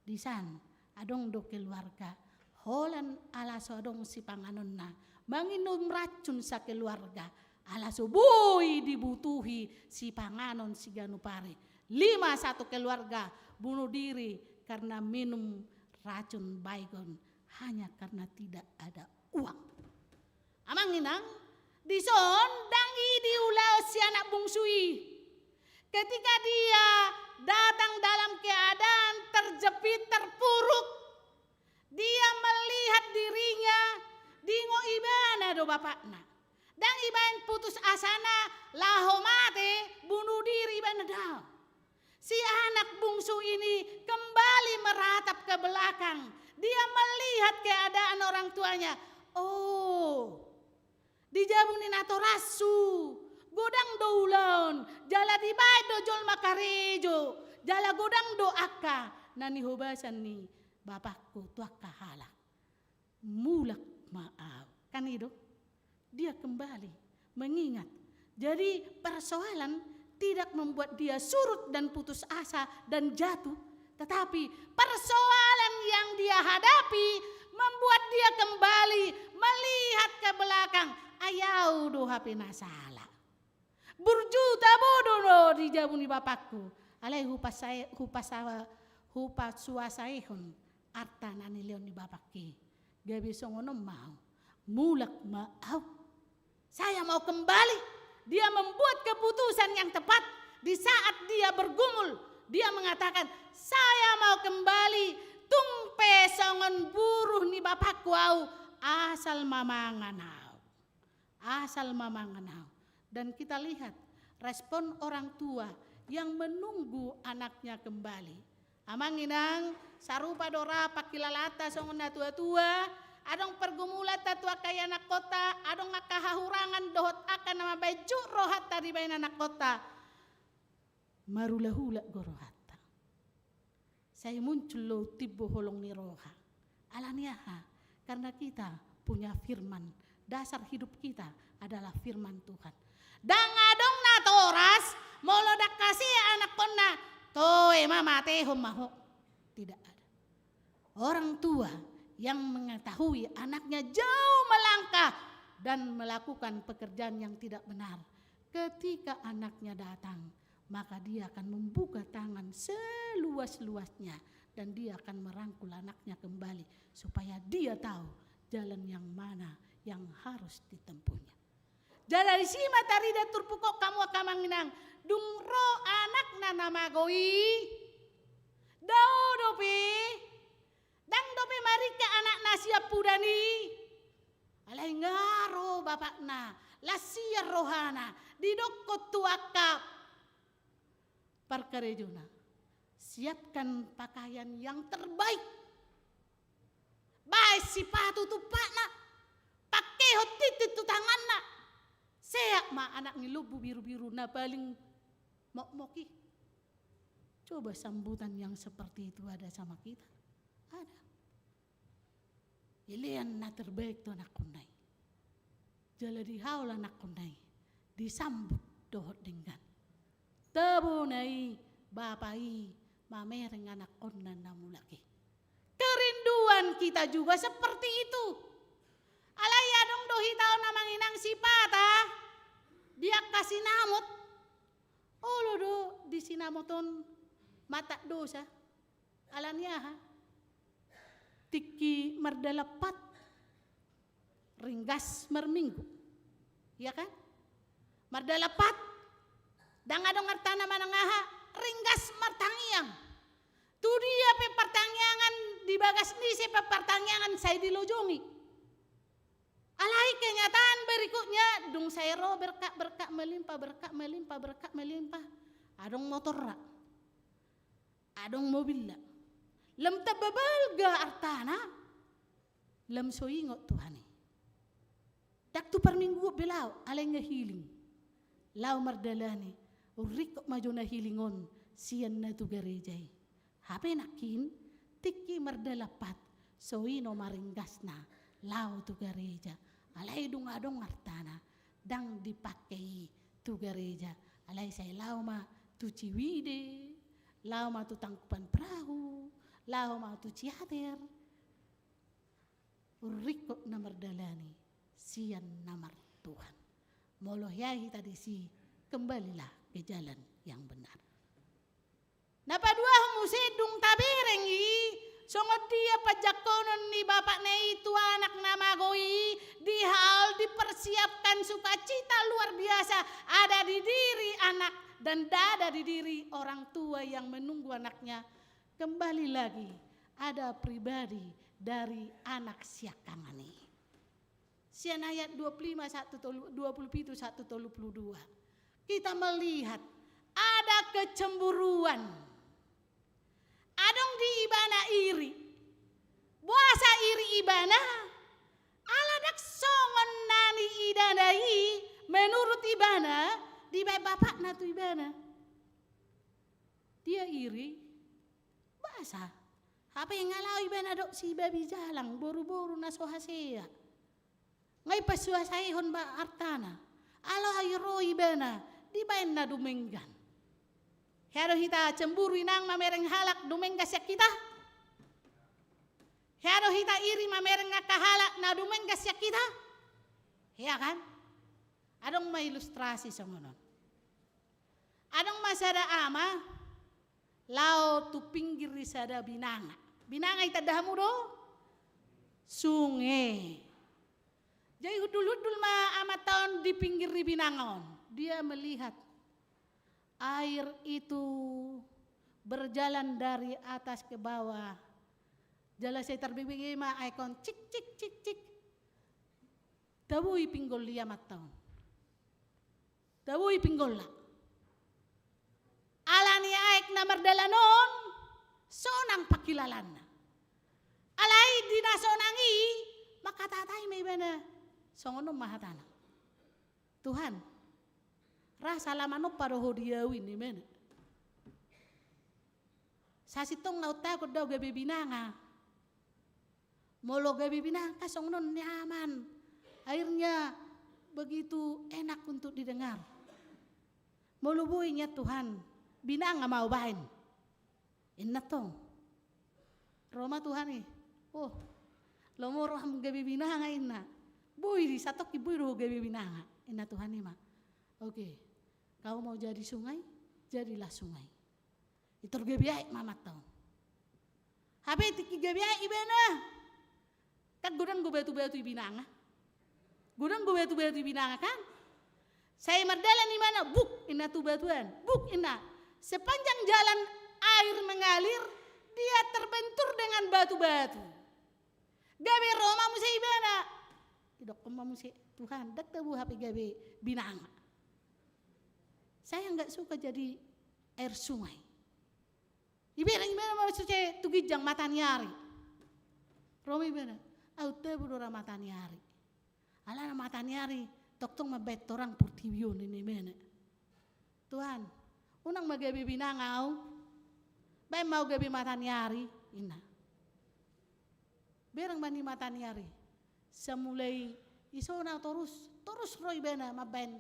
Disan, adong do keluarga, holan ala so adong sipanganonna, manginum racun sakeluarga, ala so boi dibutuhi sipanganon siganup ari. Lima satu keluarga bunuh diri karena minum racun Baygon, hanya karena tidak ada uang. Amang inang, dison ndang i diulahon si anak bungsu i. Ketika dia datang dalam keadaan terjepit, terpuruk, dia melihat dirinya, diingot ibana do bapakna. Ndang ibaen putus asana, laho mate, bunuh diri ibana, daong. Si anak bungsu ini kembali meratap ke belakang. Dia melihat keadaan orang tuanya. Oh, di jabu ni natorashu, godang do ulaon, jala dibaen do jolma karejo, jala godang do angka na nihobasan ni bapakku tu angka halak. Mulak ma au. Kan i do? Dia kembali mengingat. Jadi persoalan tidak membuat dia surut dan putus asa dan jatuh, tetapi persoalan yang dia hadapi membuat dia kembali melihat ke belakang. Ai au do hape na sala. Burju tabo do di jabu ni bapakku. Alai hupasa-, hupasa-, hupasuasaihon arta na nilehon ni bapakki. Gabe songon on ma au. Mulak ma au. Saya mau kembali. Dia membuat keputusan yang tepat di saat dia bergumul. Dia mengatakan, "Saya mau kembali. Tung pe songon buruh ni bapakku au, asal ma mangan au." Asal ma mangan au. Dan kita lihat respon orang tua yang menunggu anaknya kembali. Amang inang, sarupa do ra pangkilalaanta songon na tua-tua, adong pergumulanta tu angka ianakkonta, adong angka hahurangan dohot angka na mambaen jut rohanta dibaen anakkonta. Marulak-ulak do rohanta. Sai muncul do timbo holong ni roha. Ala ni aha? Karena kita punya firman. Dasar hidup kita adalah firman Tuhan. Ndang adong natoras, molo ndang hasea anakkonna, toe ma, matehon ma ho. Tidak ada. Orang tua yang mengetahui anaknya jauh melangkah dan melakukan pekerjaan yang tidak benar, ketika anaknya datang, maka dia akan membuka tangan seluas-luasnya dan dia akan merangkul anaknya kembali supaya dia tahu jalan yang mana yang harus ditempuhnya. Jala disi ma tarida turpuk on, hamu angka amang inang, dung ro anakna na mago i, dao dope, ndang dope maringkak anakna sian pudan i. Alai nga ro bapakna, las sian rohana, didokkon tu angka parkarejona, siapkan pakaian yang terbaik. Baen sipatu tu patna, pangkehon tintin tu tanganna. Seat ma anak ni lombu birubiru na paling mokmok i. Coba sambutan yang seperti itu ada sama kita? Ada. Dilean na terbaik tu anakkonna i. Jala dihaol anakkonna i, disambut dohot denggan. Tabona i bapa i mamereng anakkonna na mulak i. Kerinduan kita juga seperti itu. Alai adong do hita on amang inang sipata di angka sinamot. Olo do di sinamot on matak dosa. Alani aha? Tingki mardalan pat, ringgas marminggu. Iya kan? Mardalan pat, ndang adong artana manang aha, ringgas martangiang. Tu dia pe partangiangan, di bagas ni ise pe partangiangan sai dilojongi. Alai kenyataan berikutnya, dung sai ro berkat, berkat melimpah, berkat melimpah, berkat melimpah. Adong motorna. Adong mobilna. Lam tamba balga artana, lam so ingot Tuhan i. Ndang tu parmingguon be laho, alai nga hiling. Laho mardalani, urringkot ma jo na hiling on, sian na tu gareja i. Hape nangkin, tingki mardalan pat, so ino ma ringgasna, laho tu gareja. Alai dung adong artana, ndang dipake i tu gareja. Alai sai laho ma tu Ciwidey, laho ma tu Tangkuban Perahu, laho ma tu Ciater. Urringkot na mardalani sian na martuhan. Molo hea hita disi, kembalilah ke jalan yang benar. Na paduahon muse dung tabereng i, songon dia panjangkonon ni bapakna i tu anak na mago i, di hal dipersiapkan sukacita luar biasa ada di diri anak dan ada di diri orang tua yang menunggu anaknya kembali lagi, ada pribadi dari anak siangkangan i. Sian ayat dua puluh lima sahat tu tolu, dua puluh pitu sahat tu tolu puluh dua. Kita melihat ada kecemburuan. Adong di ibana iri. Boasa iri ibana? Ala ndang songon na niidana i, menurut ibana, dibaen bapakna tu ibana. Dia iri, boasa? Hape nga laho ibana dohot si babi jalang, boruboru na so hasea. Nga ipasuasaihon ba artana. Alai ro ibana, dibaen na dumenggan. Hea do hita cemburu inang mamereng halak dumenggan sian hita? Hea do hita iri mamereng angka halak na dumenggan sian hita? Hea kan? Adong ma ilustrasi songon on. Adong ma sada ama, laho tu pinggir ni sada binanga. Binanga i tanda hamu do? Sunge. Jadi hundul-hundul ma amanta on di pinggir ni binanga on. Dia melihat air itu berjalan dari atas ke bawah. Jala sai tarbege ma aek on cik, cik, cik, cik. Tabo i pinggol ni amanta on. Tabo i pinggolna. Alani aek na mardalan on, sonang pangkilalaanna. Alai di na sonang i, manghatahatahi ma ibana. Songon on ma hatana. Tuhan, ra sala manompa do Ho di au i, ninna ibana. Sasintongna untakkon do au gabe binanga. Molo gabe binanga songon on nyaman. Airnya begitu enak untuk didengar. Molo boi nian Tuhan, binanga ma au baen. Inna tong. Ro ma Tuhan i. Oh, lomo roham gabe binanga inna. Boi di satongkin boi do gabe binanga. Inna Tuhan i ma. Oke. Kau mau jadi sungai, jadilah sungai. Intor gabe aek ma amanta on. Hape tingki gabe aek ibana. Kan godang do batu-batu i binanga. Godang do batu-batu i binanga kan. Sai mardalan ibana, buk, inna tu batu an, buk, inna. Sepanjang jalan air mengalir, dia terbentur dengan batu-batu. Gabe ro ma muse ibana. Didokkon ma muse, Tuhan, ndang tabo hape gabe binanga. Saya nggak suka jadi air sungai. Ibereng ibana ma muse tu ginjang mataniari. Ro ma ibana, au tabo do ra mataniari. Alana mataniari, tongtong mambaen torang portibi on, ninna ibana. Tuhan, unang ma gabe binanga au. Baen ma au gabe mataniari, inna. Bereng ma ni mataniari. Sai mulai isona torus, torus ro ibana mambaen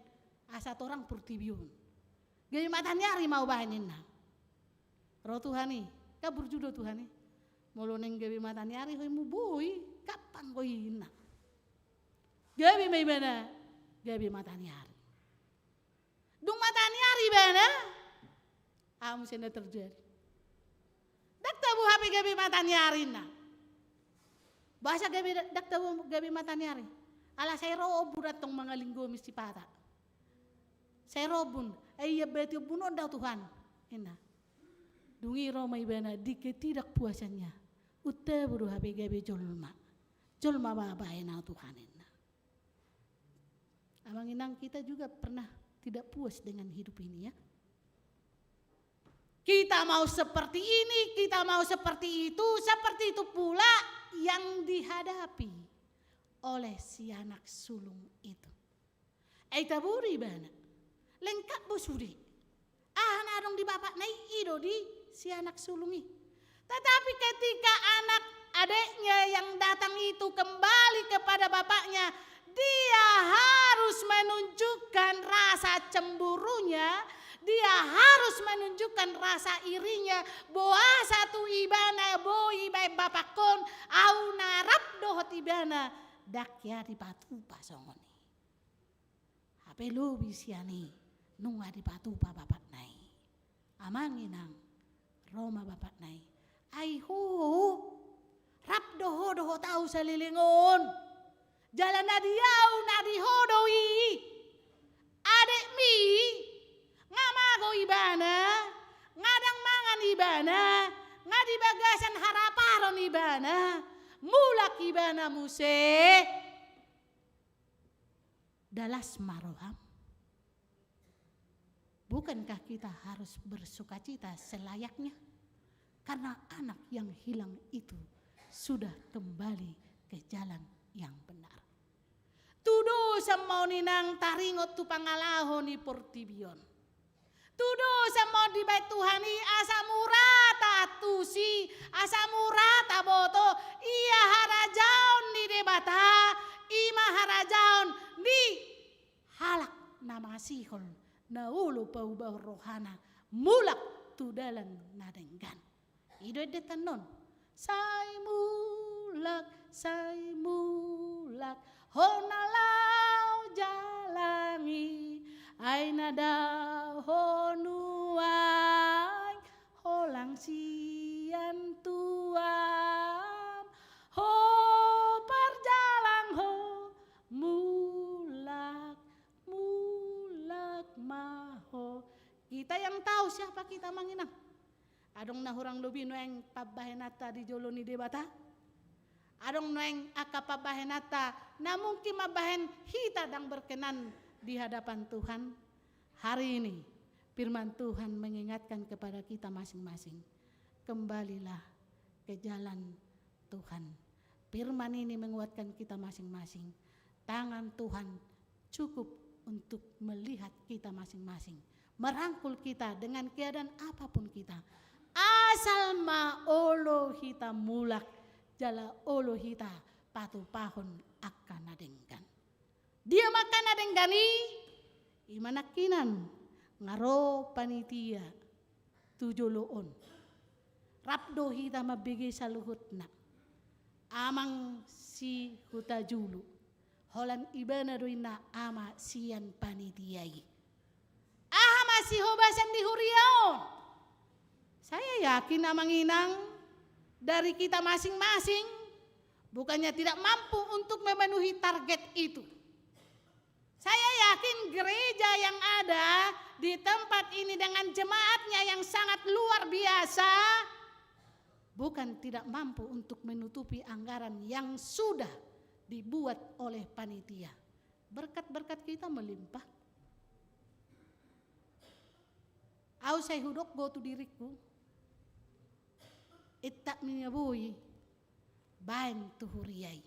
asa torang portibi on. Gabe mataniari ma au baen, inna. Ro Tuhan i, kan burju do Tuhan i. Molo naeng gabe mataniari ho immu, boi, gampang do i, inna. Gabe ma ibana, gabe mataniari. Dung mataniari ibana, Aha muse na terjadi? Ndang tabo hape gabe mataniari, inna. Boasa gabe, ndang tabo gabe mataniari? Ala sai ro ombun antong mangalinggomi sipata. Sai ro ombun, "Ai iambati ombun on do au, Tuhan," inna. Dung i ro ma ibana di ketidakpuasannya. "Unang tabo do hape gabe jolma. Jolma ma baen au, Tuhan," inna. Amang inang, kita juga pernah tidak puas dengan hidup ini, ya. Kita mau seperti ini, kita mau seperti itu, seperti itu pula yang dihadapi oleh si anak sulung itu. Ai tabo do ibana. Lengkap do sude. Aha na adong di bapakna i, i do di si anak sulung i. Tetapi ketika anak adiknya yang datang itu kembali kepada bapaknya, dia harus menunjukkan rasa cemburunya, dia harus menunjukkan rasa irinya, boasa tu ibana boi baen bapakkon, au na rap dohot ibana, ndang hea dipatupa songon i. Hape lobi sian i, nunga dipatupa bapakna i. Amang inang, ro ma bapakna i. "Ai ho, rap do ho dohot au saleleng on. Jala na di au na di ho do i. Adikmi, nga mago ibana, nga ndang mangan ibana, nga di bagasan haraparon ibana, mulak ibana muse." Dalas ma roham? Bukankah kita harus bersukacita selayaknya? Karena anak yang hilang itu sudah kembali ke jalan yang benar. Tudosan ma on, inang, taringot tu pangalaho ni portibi on. Tudosan ma on dibaen Tuhan i asa mura taantusi, asa mura taboto, ia harajaon ni Debata, i ma harajaon ni halak na masihol, na olo paubahon rohana mulak tu dalan na denggan. I do endenta on. Sai mulak, sai mulak, ho na laho jalang i, ai na daho nuaeng, holang sian tuam, ho parjalang ho, mulak, mulak ma ho. Kita yang tahu siapa kita, amang inang. Adong na hurang lobi nuaeng pambahenanta di jolo ni Debata? Adong nuaeng angka pambahenanta na mungkin mambahen hita ndang berkenan di hadapan Tuhan? Hari ini, firman Tuhan mengingatkan kepada kita masing-masing, kembalilah ke jalan Tuhan. Firman ini menguatkan kita masing-masing. Tangan Tuhan cukup untuk melihat kita masing-masing, merangkul kita dengan keadaan apapun kita. Asal ma olo hita mulak, jala olo hita patupahon angka na denggan. Dia ma angka na denggan i? I ma nangkinan, nga ro panitia tu jolo on. Rap do hita mambege saluhutna. Amang si Hutajulu, holan ibana do inna ama sian panitia i. Aha ma sihobasan ni huria on? Saya yakin, amang inang, dari kita masing-masing bukannya tidak mampu untuk memenuhi target itu. Saya yakin gereja yang ada di tempat ini dengan jemaatnya yang sangat luar biasa bukan tidak mampu untuk menutupi anggaran yang sudah dibuat oleh panitia. Berkat-berkat kita melimpah. Au sai hudok do tu diringku, intap ni na boi, baen tu huria i.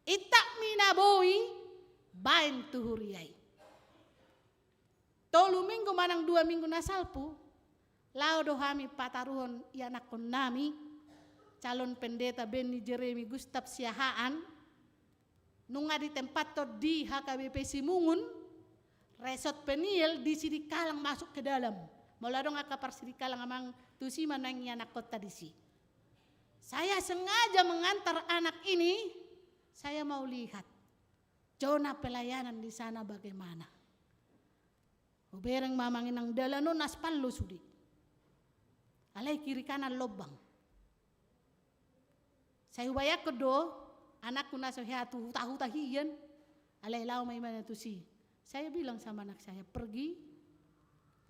Intap ni na boi, baen tu huria i. Tolu minggu manang dua minggu na salpu, laho do hami pataruhon ianakkonnami, calon pendeta Benny Jeremy Gustaf Siahaan, nunga ditempathon di H K B P Simungun, Resort Peniel di Sidikalang masuk ke dalam. Molo adong angka par Sidikalang, amang, tusi ma nuaeng ianakkonta disi. Saya sengaja mengantar anak ini, saya mau lihat zona pelayanan di sana bagaimana. Hubereng ma amang inang dalan on aspal do sude. Alai kiri kanan lobang. Sai hubayangkon do, anakku na so hea tu huta-huta hian, alai laho ma ibana tusi. Saya bilang sama anak saya, "Pergi,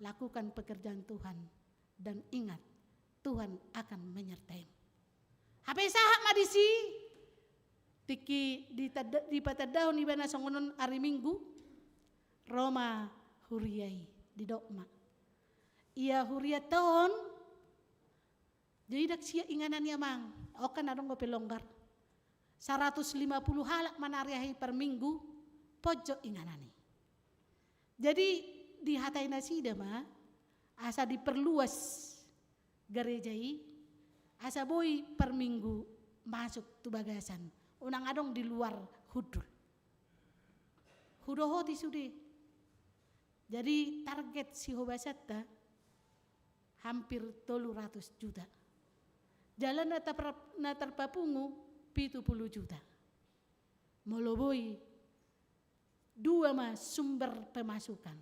lakukan pekerjaan Tuhan, dan ingat, Tuhan akan menyertaimu." Hape sahat ma disi, tingki ditanda-, dipatandahon ibana songon on ari Minggu, ro ma huria i, didok ma. Ia hurianta on, jadi ndang siap inganan i amang, on kan adong dope longgar. Saratus lima puluh halak ma na ariahe i per minggu, ponjot inganan i. Jadi dihatai nasida ma, asa diperluas gareja i, asa boi per minggu masuk tu bagasan, unang adong di luar hundul. Hudohoti sude. Jadi target sihobasanta hampir tolu ratus juta. Jala na terpa-, na terpapungu pitu puluh juta. Molo boi, dua ma sumber pemasukan.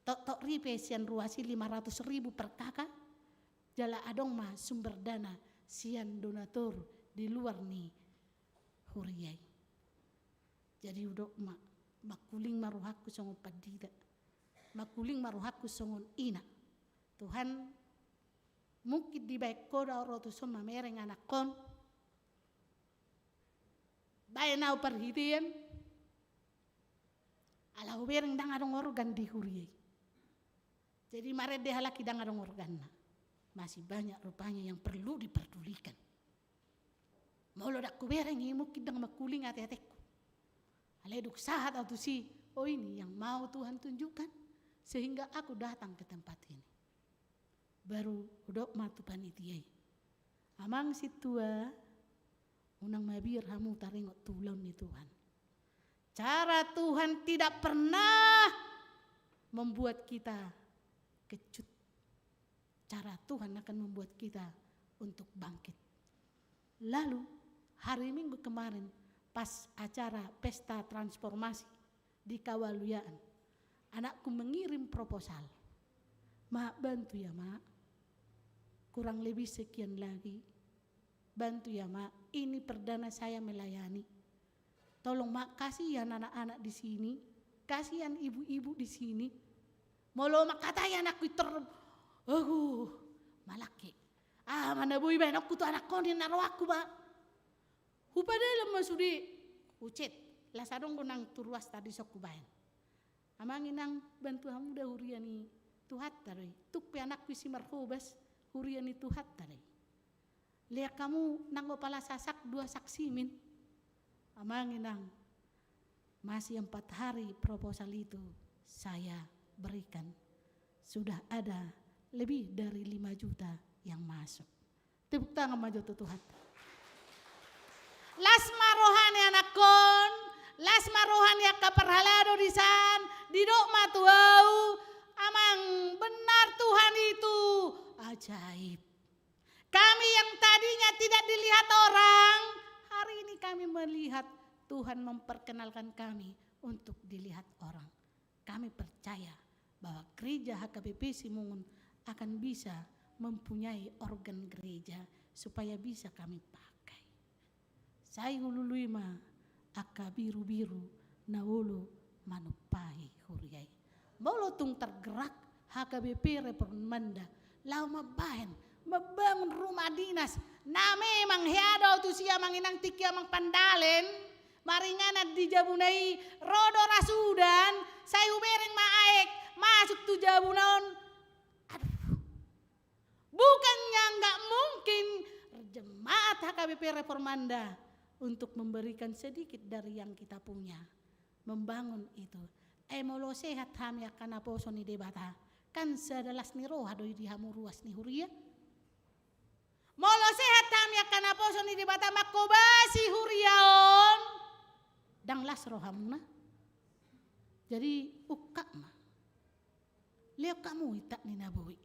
Toktok ripe sian ruas i lima ratus ribu per K K, jala adong ma sumber dana sian donatur di luar ni huria i. Jadi hudok ma, mangkuling ma rohangku songon pandita, mangkuling ma rohangku songon ina. Tuhan, mungkin dibaen Ho do au ro tuson mamereng anakkon. Baen au parhitean, ala hubereng ndang adong organ di huria i. Jadi marende halak i ndang adong organna. Masih banyak rupanya yang perlu diperdulikan. Molo ndang hubereng i mungkin ndang mangkuling ate-atengku. Alai dung sahat au tusi, oh ini yang mau Tuhan tunjukkan, sehingga aku datang ke tempat ini. Baru hudok ma tu panitia i. Amang sintua, unang mabiar hamu taringot tu ulaon ni Tuhan. Cara Tuhan tidak pernah membuat kita kecut. Cara Tuhan akan membuat kita untuk bangkit. Lalu, hari Minggu kemarin, pas acara pesta transformasi di Kawaluyaan, anakku mengirim proposal. "Mak, bantu ya, Mak. Kurang lebih sekian lagi. Bantu ya, Mak. Ini perdana saya melayani. Tolong, Mak, kasihan anak-anak di sini. Kasihan ibu-ibu di sini." Molo mangkatai anakku i tor, aduh, malangke. Ah, mana boi baenonku tu anakku on, ninna rohangku ba. Hupadalan ma sude, huchat, las adong do nang tu ruasta dison hubaen. Amang inang, bantu hamu da, huria ni Tuhanta do i. Tung pe anakku i si Marhobas, huria ni Tuhanta do i. Lean hamu nanggo pala sasak dua sak simin. Amang inang, masih empat hari proposal itu saya berikan. Sudah ada lebih dari lima juta yang masuk. Tepuk tangan ma jo tu Tuhan. Las ma roha ni anakkon, las ma roha ni angka parhalado disan, didok ma tu au, amang, benar Tuhan itu ajaib. Kami yang tadinya tidak dilihat orang, hari ini kami melihat Tuhan memperkenalkan kami untuk dilihat orang. Kami percaya bahwa gereja H K B P Simungun akan bisa mempunyai organ gereja supaya bisa kami pakai. Sai hulului ma angka birubiru na olo manumpahi huria i. Molo tung tergerak H K B P Reformanda laho mambahen, mambangun rumah dinas na memang hea do au tusi, amang inang, tingki amang Pandalen, maringanan di jabuna i, ro do rasudan, sai hubereng ma aek masuk tu jabuna on. Aduh. Bukannya nggak mungkin jemaat H K B P Reformanda untuk memberikan sedikit dari yang kita punya, membangun itu. Eh, molo sehat hami angka naposo ni Debata, kan sada las ni roha do i di hamu ruas ni huria. Molo sehat hami angka naposo ni Debata manghobasi huria on, ndang las rohamuna. Jadi ungkap ma. Lean hamu intak ni na boi.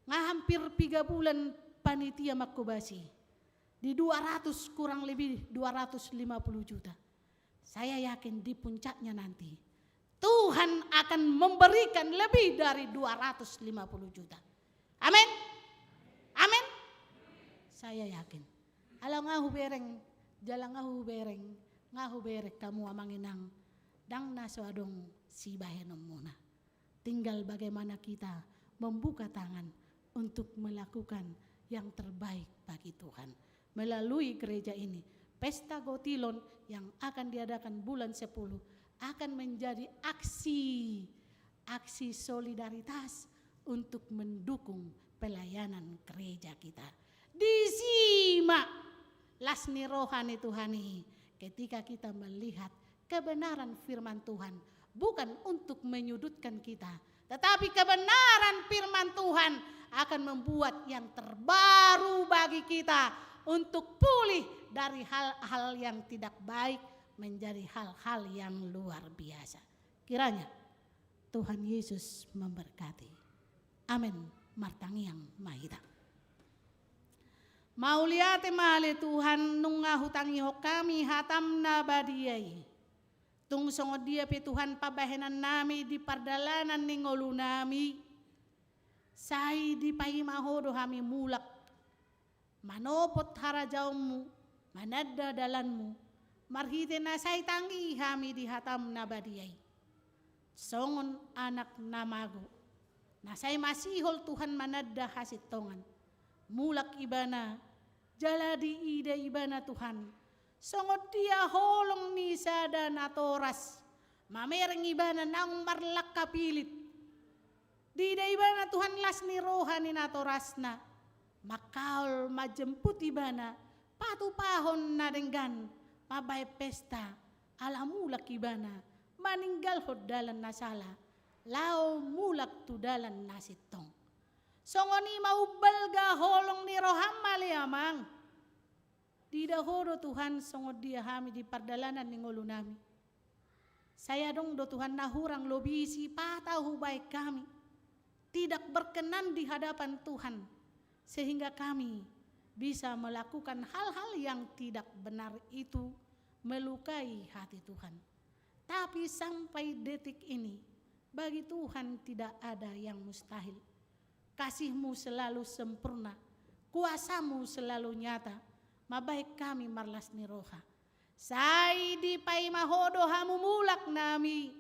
Nga hampir piga bulan panitia manghobasi. Di dua ratus, kurang lebih dua ratus lima puluh juta. Saya yakin di puncaknya nanti, Tuhan akan memberikan lebih dari dua ratus lima puluh juta. Amin. Amin. Saya yakin. Ala nga hubereng, jala nga hubereng, nga hubereng hamu amang inang, ndang na so adong sibahenonmuna. Tinggal bagaimana kita membuka tangan untuk melakukan yang terbaik bagi Tuhan. Melalui gereja ini, Pesta Gotilon yang akan diadakan bulan sepuluh akan menjadi aksi, aksi solidaritas untuk mendukung pelayanan gereja kita. Disi ma las ni roha ni Tuhan i, ketika kita melihat kebenaran firman Tuhan, bukan untuk menyudutkan kita, tetapi kebenaran firman Tuhan akan membuat yang terbaru bagi kita untuk pulih dari hal-hal yang tidak baik menjadi hal-hal yang luar biasa. Kiranya Tuhan Yesus memberkati. Amin. Martangiang ma hita. Mauliate ma ale Tuhan, nunga hutangihon hami hatam na badia i. Tung songon dia pe Tuhan pambahenannami di pardalanan ni ngolunami, sai dipaima Ho do hami mulak manopot harajaonmu, mananda dalanmu, marhite na sai tangi hami di hatam na badia i. Songon anak na mago, na sai masihol Tuhan mananda hasintongan. Mulak ibana, jala diida ibana Tuhan songon dia holong ni sada natoras, mamereng ibana naung marlangka pilit. Diida ibana Tuhan las ni roha ni natorasna, mangkaol manjemput ibana, patupahon na denggan, mambahen pesta, ala mulak ibana, maninggalhon dalan na sala, laho mulak tu dalan na sintong. Songon i ma umbalga holong ni roham ale Amang. Diida Ho do Tuhan songon dia hami di pardalanan ni ngolunami. Sai adong do Tuhan na hurang lobi sipata hubahen hami, tidak berkenan di hadapan Tuhan, sehingga kami bisa melakukan hal-hal yang tidak benar itu, melukai hati Tuhan. Tapi sampai detik ini, bagi Tuhan tidak ada yang mustahil. Kasih-Mu selalu sempurna, kuasa-Mu selalu nyata, mambahen hami marlas ni roha. Sai dipaima Ho do hamu mulak nami,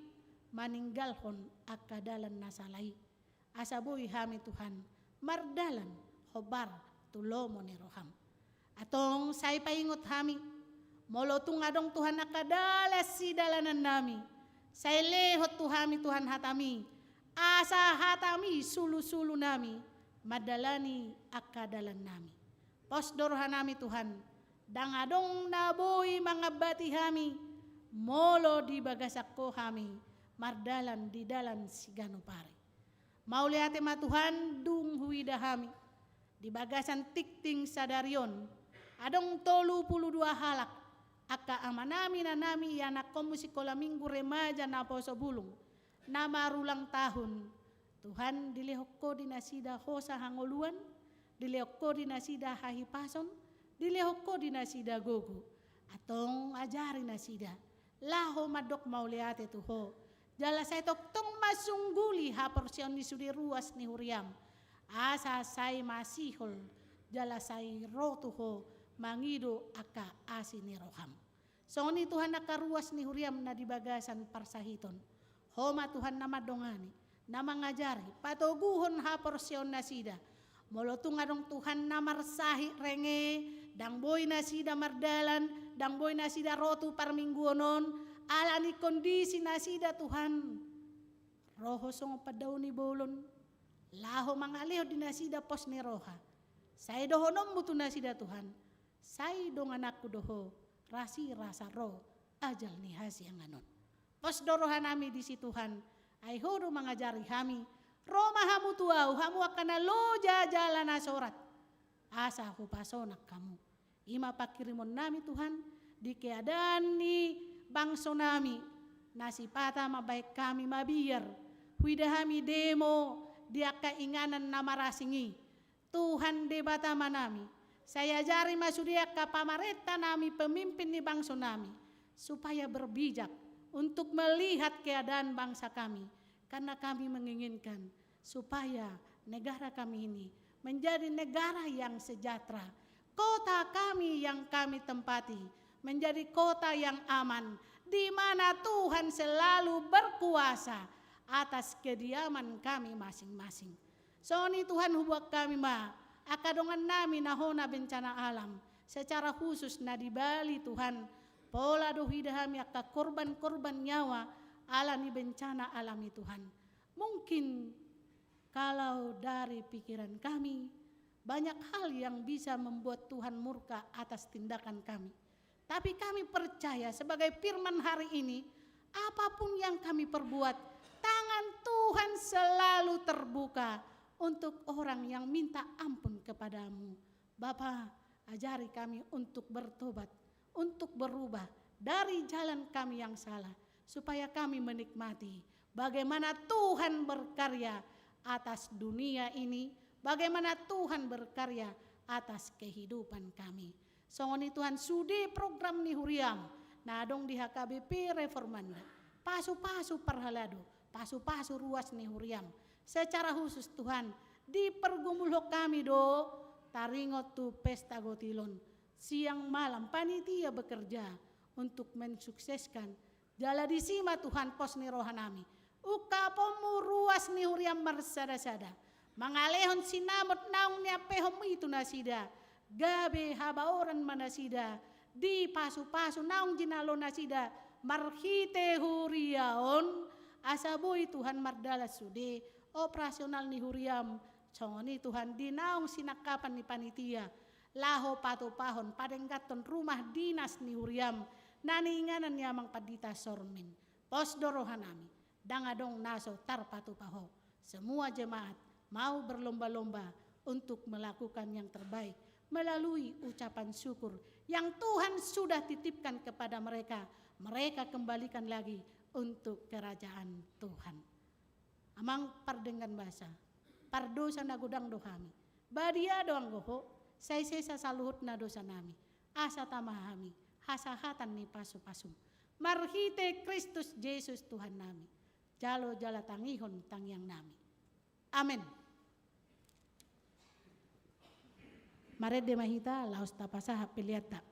maninggalhon angka dalan na sala i. Asa boi hami Tuhan, mardalan hombar tu lomo ni roham. Antong sai paingot hami, molo tung adong Tuhan angka dalan sidalanan nami, sai lehon tu hami Tuhan hatami, asa hatami sulusulu nami, mandalani angka dalan nami. Pos do roha nami Tuhan, ndang adong na boi mangambati hami, molo di bagasan Ho hami, mardalan di dalan siganup ari. Mauliate ma Tuhan, dung huida hami. Di bagasan tingting sadari on, adong tolu pulu dua halak, angka amanami, inanami, ianakhonmu sikola minggu remaja naposo bulung, na marulang tahun. Tuhan, dilehon Ho di nasida hosa hangoluan, dilehon Ho di nasida hahipason, dilehon Ho di nasida gogo. Antong ajari nasida laho mandok mauliate tu Ho. Jala sai tongtong ma sungguli haporseaon ni sude ruas ni huriam. Asa sai masihol, jala sai ro tu Ho mangido angka asi ni roham. Songon i Tuhan angka ruas ni huriam na di bagasan parsahiton. Ho ma Tuhan na mandongani, na mangajari, patoguhon haporseaon nasida. Molo tung adong Tuhan na marsahit renge, ndang boi nasida mardalan, ndang boi nasida ro tu parmingguon on, ala ni kondisi nasida Tuhan. Ro Ho songon pandao ni bolon, laho mangalehon di nasida pos ni roha. Sai dohononmu tu nasida Tuhan, sai dongananku do Ho, rasi rasa ro ajal ni hasiangan on. Pos do roha nami disi Tuhan, ai Ho do mangajari hami, ro ma hamu tu ahu, hamu angka na loja jala na sorat, asa hupasonang hamu. I ma panghirimon nami Tuhan, di keadaan ni bangso nami, na sipata mambahen hami mabiar, huida hami demo di angka inganan na marasing i, Tuhan Debata Amanami, sai ajari ma sude angka pamarenta nami, pemimpin ni bangso nami, supaya berbijak, untuk melihat keadaan bangsa kami, karena kami menginginkan supaya negara kami ini menjadi negara yang sejahtera, kota kami yang kami tempati menjadi kota yang aman, di mana Tuhan selalu berkuasa atas kediaman kami masing-masing. Songon i Tuhan, huboan hami ma angka dongannami na hona bencana alam, secara khusus na di Bali Tuhan, pola do huida hami angka korban-korban nyawa ala ni bencana alam i Tuhan. Mungkin kalau dari pikiran kami, banyak hal yang bisa membuat Tuhan murka atas tindakan kami. Tapi kami percaya sebagai firman hari ini, apapun yang kami perbuat, tangan Tuhan selalu terbuka untuk orang yang minta ampun kepada-Mu. Bapa, ajari kami untuk bertobat, untuk berubah dari jalan kami yang salah, supaya kami menikmati bagaimana Tuhan berkarya atas dunia ini, bagaimana Tuhan berkarya atas kehidupan kami. Songon i Tuhan, sude program ni huria-M na adong di H K B P Reformanda, pasu-pasu parhalado, pasu-pasu ruas ni huria-M. Secara khusus Tuhan, dipergumulhon hami do taringot tu pesta gotilon. Siang malam panitia bekerja untuk mensukseskan. Jala disi ma Tuhan pos ni rohanami. Ungkapon-Mu ruas ni huria-M marsada-sada, mangalehon sinamot naung niampehon-Mu i tu nasida, gabe habaoran ma nasida di pasu-pasu naung jinalo nasida marhite huria on, asa boi Tuhan mardalan sude operasional ni huria-M. Songon i Tuhan, di naung sinangkapan ni panitia laho patupahon, padengganhon rumah dinas ni huria-M na niinganan ni Amang Pandita Sormin. Pos do rohanami, ndang adong na so tarpatupa Ho. Semua jemaat mau berlomba-lomba untuk melakukan yang terbaik melalui ucapan syukur yang Tuhan sudah titipkan kepada mereka, mereka kembalikan lagi untuk kerajaan Tuhan. Amang pardenggan basa, pardosa na godang do hami. Badia do anggo Ho, sai sesa saluhutna dosanami. Asa tama hami hasahatan ni pasu-pasu-M. Marhite Kristus Jesus Tuhannami, jalo jala tangihon tangiangnami. Amen. Marende ma hita, laos tapasahat peleanta.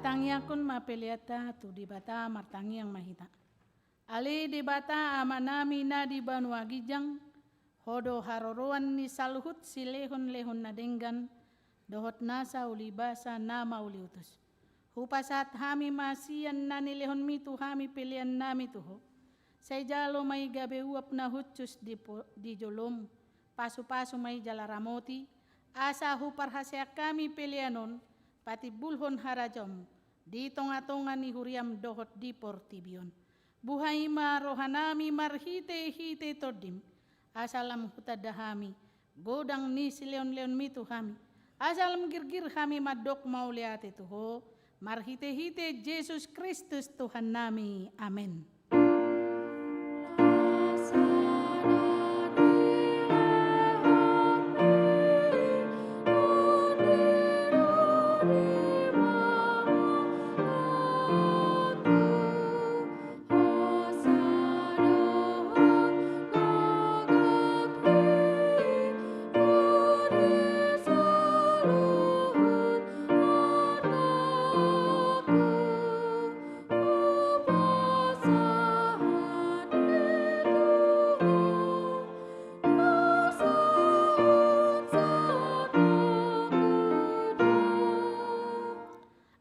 Tangiangkon ma peleanta tu Debata. Martangiang ma hita. Ale Debata Amanami na di banua ginjang, Ho do haroroan ni saluhut silehonlehon na denggan dohot nasa ulibasa na mauliutus. Hupasahat hami ma sian na nilehonmi tu hami peleannami tu Ho. Sai jalo ma i gabe uap na hushus di po-, di jolomu. Pasupasu ma i jala ramoti, asa huparhaseang hami pelean on patimbulhon harajaonmu di tongatonga ni huriam dohot di portibi on. Buhai ma rohanami marhitehite Tondim, asa lam hutanda hami godang ni silehonlehonmi tu hami, asa lam girgir hami mandok mauliate tu Ho, marhitehite Jesus Kristus Tuhannami. Amen.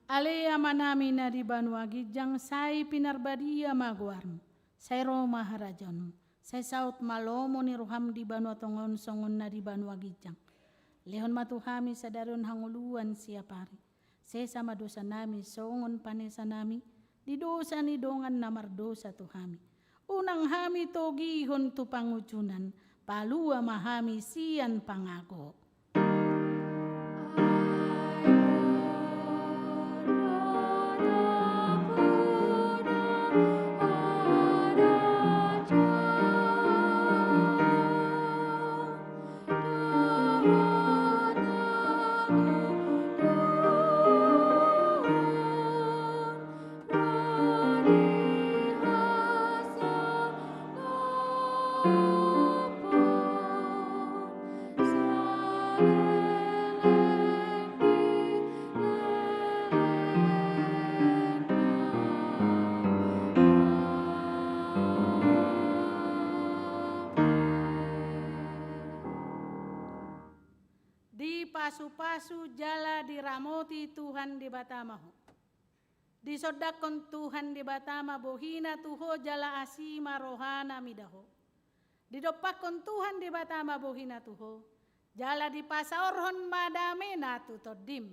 Ale Amanami na di banua ginjang, sai pinarbadia ma goarmu. Sai ro ma harajaonmu. Sai saut ma lomo ni roham di banua tonga on songon na di banua ginjang. Lehon ma tu hami sadari on hangoluan siapari. Sesa ma dosanami songon panesanami di dosa ni dongan na mardosa tu hami. Unang hami togihon tu pangunjunan, palua ma hami sian pangago. Dipasupasu jala diramoti Tuhan Debata ma ho. Disondangkon Tuhan Debata ma bohina tu ho jala asi ma rohana mida ho. Didompakkon Tuhan Debata ma bohina tu ho, jala dipasaorhon ma damena tu tondim.